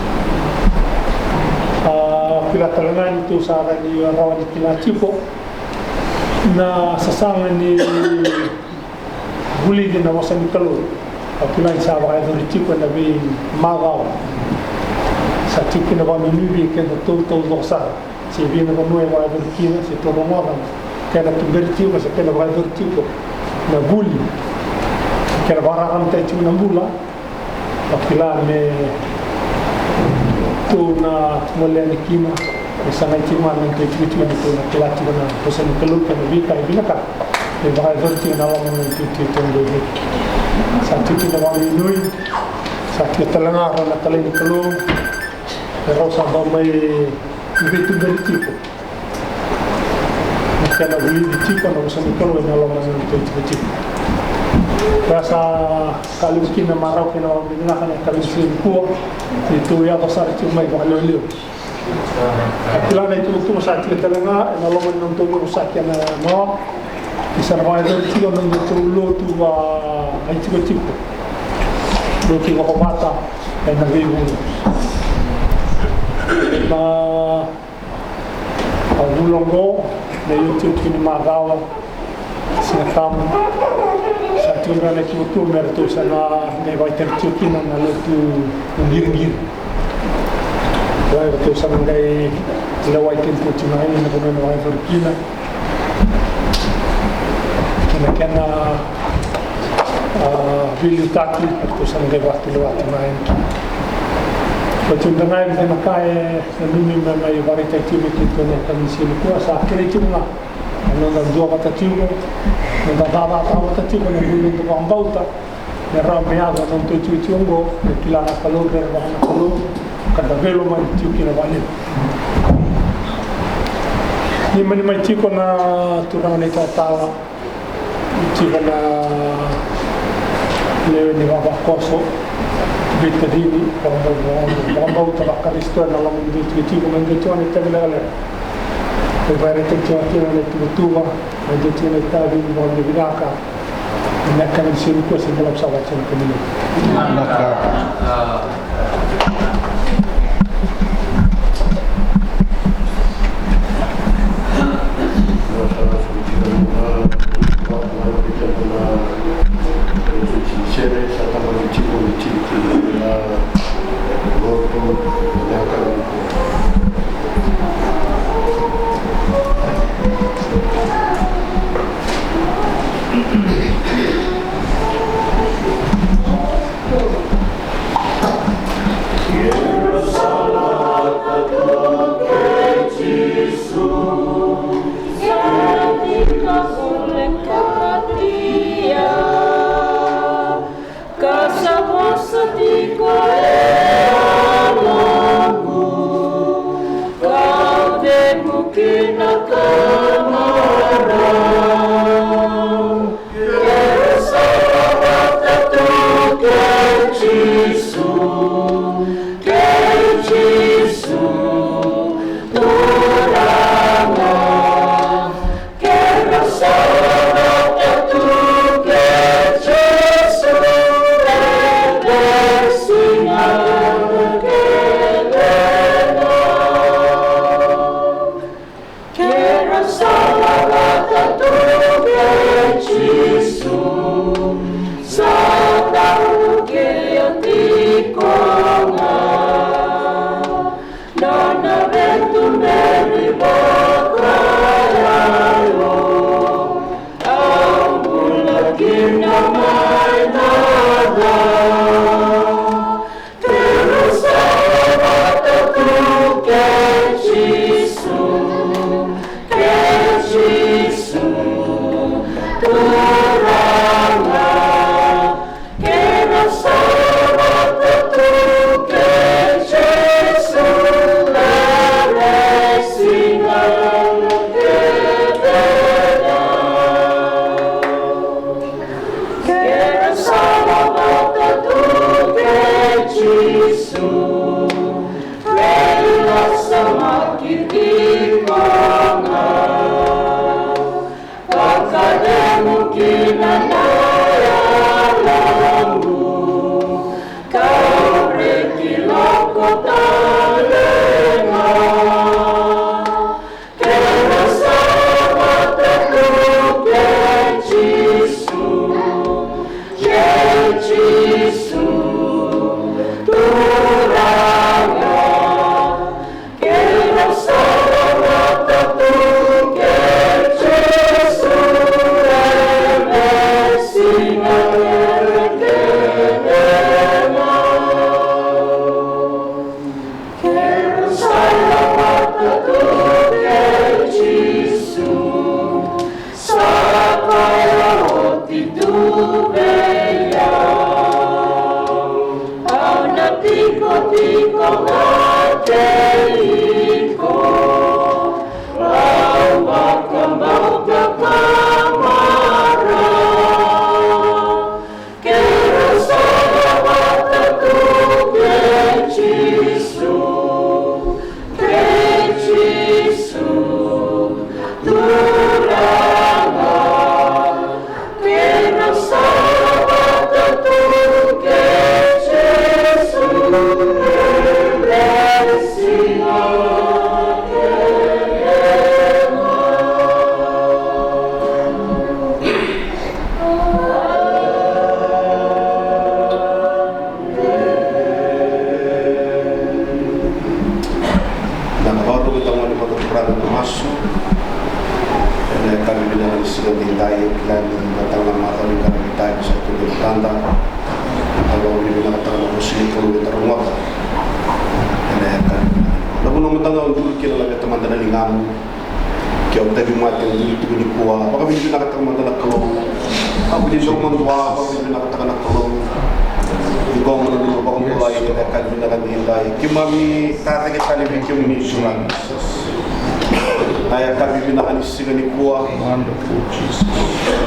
A, kila tale ga ni tou sa rawa ni, rawa ni kila tiko na sasaga ni vulici na vosa ni Kalou. Au kila ni sa vakayacori tiko ena veimacawa. Sa tiko kina vakanuinui vei kedatou taucoko sara. Se vei na vanua e vakayacori kina, se tou rogoca na kena tuberi tiko, se kena vakayacori tiko na vuli, kena vakararamataki tiko na bula. Au kila me tou na gole yani kina, me sagai tiko ga na nodatou itikotiko, me tou na kila tiko na vosa ni Kalou kei na veika e vinakata me vakayacori tiko ena loma ni nodatou itikotiko. Sa tiko kina vakanuinui, sa tiko tale ga na rua na talai ni Kalou. E rau sa dau mai veituberi tiko. Na kena vulici tiko na vosa ni Kalou ena loma ni nodatou itikotiko. Koya sa ka levu kina na marau kei na vakavinavinaka ena yakavi ni siga nikua. Ni tou yaco sara tiko mai vakalevulevu. Kila na ituvatuva sa tiko tale ga ena loma ni nodatou veivosaki ena mawa. Ni sa na vakayacori tiko na nodatou lotu vakaitikotiko. Lotu vakovata ena veivuke. Na A vula oqo, na iotioti ni macawa, Siga Tabu, sa tiko beka na ituvatuva me ratou sa na qai vakaitavi tiko kina na lotu qiriqiri. Ia ratou sa na qai lewai tiko tiko na, na vanua na vakayacori kina. Kena, kena, a, veiliutaki, ratou sa na qai vakatulewa tiko na yani kina. Ratou da qai, na ka e Nanumi me mai vakaraitaki tiko vei keitou ena yakavi ni siga nikua, sa kerei tiko ga na noda duavata tiko, noda cakacaka vata tiko na noda vakabauta, me rawa me yaco na noda itikotiko oqo, me kila na Kalou, rerevaka na Kalou, ka da veilomani tiko kina vakalevu. Ni mani mai tiko na turaga na italatala, tiko na lewe ni vavakoso, veitacini, vakabauta, vakabauta vaKarisito ena loma ni dui tiko, tiko mai dui tiko na itavi lekaleka. Ko ivakaraitaki tiko kina na ituvatuva, na dui tiko na itavi ni vakavinavinaka. Ena yakavi ni siga nikua sa balavu sara tiko na kemuni. Ka sa vosa tiko e yaloqu, kau cegu kina ka marau. Keirau sa lavata tu kei Jisu, kei Jisu, Turaga. Keirau sa lavata tu kei Jisu, ena veisiga kece ga. Keirau sa lavata tu kei Jisu, sa taukei tiko ga. Nona veituberi vakayalo, au bula kina mai na ca. Keirau sa lavata tu kei Jisu, kei Jisu, Turaga. Keirau sa lavata tu kei Jisu, ena veisiga kece ga. Keirau sa lavata tu kei Jisu, veivakasamataki tiko ga. Vakacegu kina na yaloqu, kau reki lako tale ga. Keirau sa lavata tu kei Jisu, kei Jisu, Turaga. Keirau sa lavata tu kei Jisu, ena veisiga kece ga. Keirau sa lavata tu kei Jisu, sa kaya oti tu vei au. Au na tikotiko ga Iko, au vakabauta ka marau. Keirau sa na vata tu kei Jisu, kei Jisu, Turaga. Keirau sa na vata tu kei Jisu, ena siga kece ga. Na ka vakatau e tau ni vakaturaga na masu. Ena yakavi vinaka ni siga edaidai, e kila ni mataka na macawa ni qaravi tani sa tu vei tada. Au vakavinavinakataka na vosa ni Kalou e taroga. Ena yakavi vinaka. Na vuna mada ga au duri kina na veta mada na ligamu. Ke o tauvimate, o duri tiko nikua, vakavinavinakataka mada na Kalou. Au vini dau madua, vakavinavinakataka na Kalou. Ni qo na nomu vakabulai ena yakavi vinaka ni edaidai. Keimami tacake tale vei kemuni Turaga. Na yakavi vinaka ni siga nikua. Wonderful Jesus.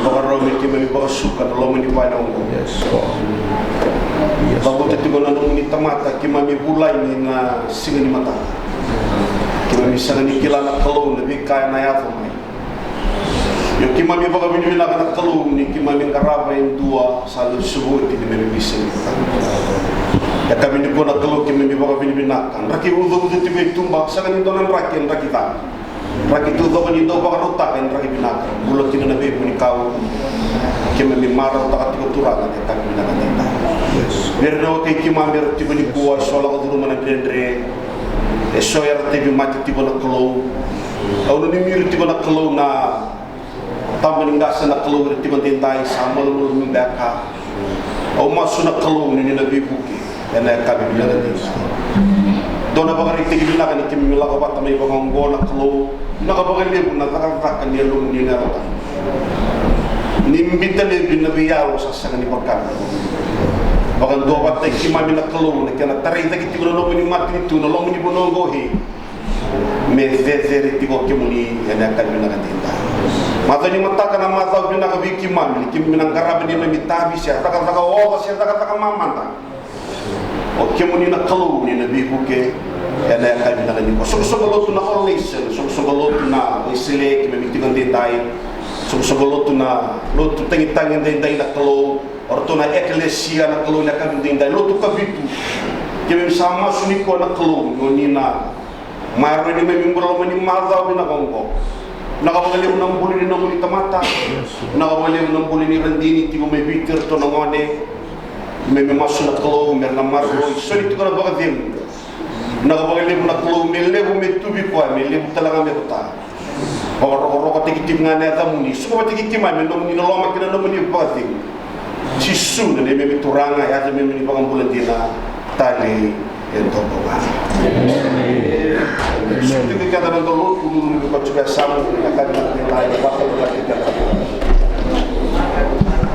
Vakarau me keimami vakasuka na loma ni vale oqo. Yes, Lord. Yes, Lord. Cavuta tiko na nomuni tamata, keimami vulagi na siga ni mataka. Keimami sega ni kila na Kalou na veika ena yaco mai. Io keimami vakavinavinaka na Kalou ni keimami qarava e dua sa lesu oti ni keimami veisei. Yakavi nikua na Kalou keimami vakavinavinaka. Draki ucauca tiko e tuba, sega ni dua na draki, draki ca. Draki taucoko ni dau vakarautaka e draki vinaka. Bula kina na veivunikau. Keimami marautaka tiko Turaga na yakavi vinaka ni edaidai. Vei ira na wekai keimami era tiko nikua, eso lako curuma na dredre. Eso era tauvimate tiko na Kalou. Au nanumi ira tiko na Kalou na tabana ni qase na Kalou era tiko edaidai sa malumalumu beka. Au masu na Kalou ni na veivuke ena yakavi vinaka ni edaidai. Dua na vakaraitaki vinaka ni keimami lako vata mai vakaoqo na Kalou. Vinaka vakalevu na cakacaka ni Yalomuni na Yalo Tabu. Ni biuta laivi na veiyalo sa sega ni vaka. Vakaduavatataki keimami na Kalou na kena tarai cake tiko na nomuni matanitu, na loma ni vanua oqo, e me cecere tiko o kemuni ena yakavi vinaka ni edaidai. Macawa ni mataka na macawa vinaka vei keimami, ni keimami na qarava na neimami tavi se cakacaka oca se cakacaka mamada. O kemuni na Kalou ni na veivuke ena yakavi vinaka ni edaidai. Soqosoqo lotu na All Nation, soqosoqo lotu na Wesele, keimami tiko edaidai. Soqosoqo lotu na lotu tagitagi edaidai na Kalou. O ratou na ekelesia na Kalou ena yakavi edaidai, lotu Kavitu. Keimami sa masu nikua na Kalou ni o ni na maroroi neimami bula loma ni macawa vinaka oqo. Vinaka vakalevu na bula ni nomuni tamata. Vinaka vakalevu na bula ni Radini tiko mai Viti, ratou na gone. Keimami masu na Kalou me ra na maroroi, soli tiko na vakacegu. Vinaka vakalevu na Kalou me levu me tu vei koya, me levu tale ga me vota. Vakarokorokotaki tiko ga na yacamuni, suka vata kei keimami na nomuni loloma kei na nomuni vakacegu. Jisu na neimami Turaga, yaca me mani vakabula dina tale e totoka. Amen. Suka tiko keda na dau lotu, lululu ni koto vei Samu, na ka ni na ka ni na vakarokorokotaki keda.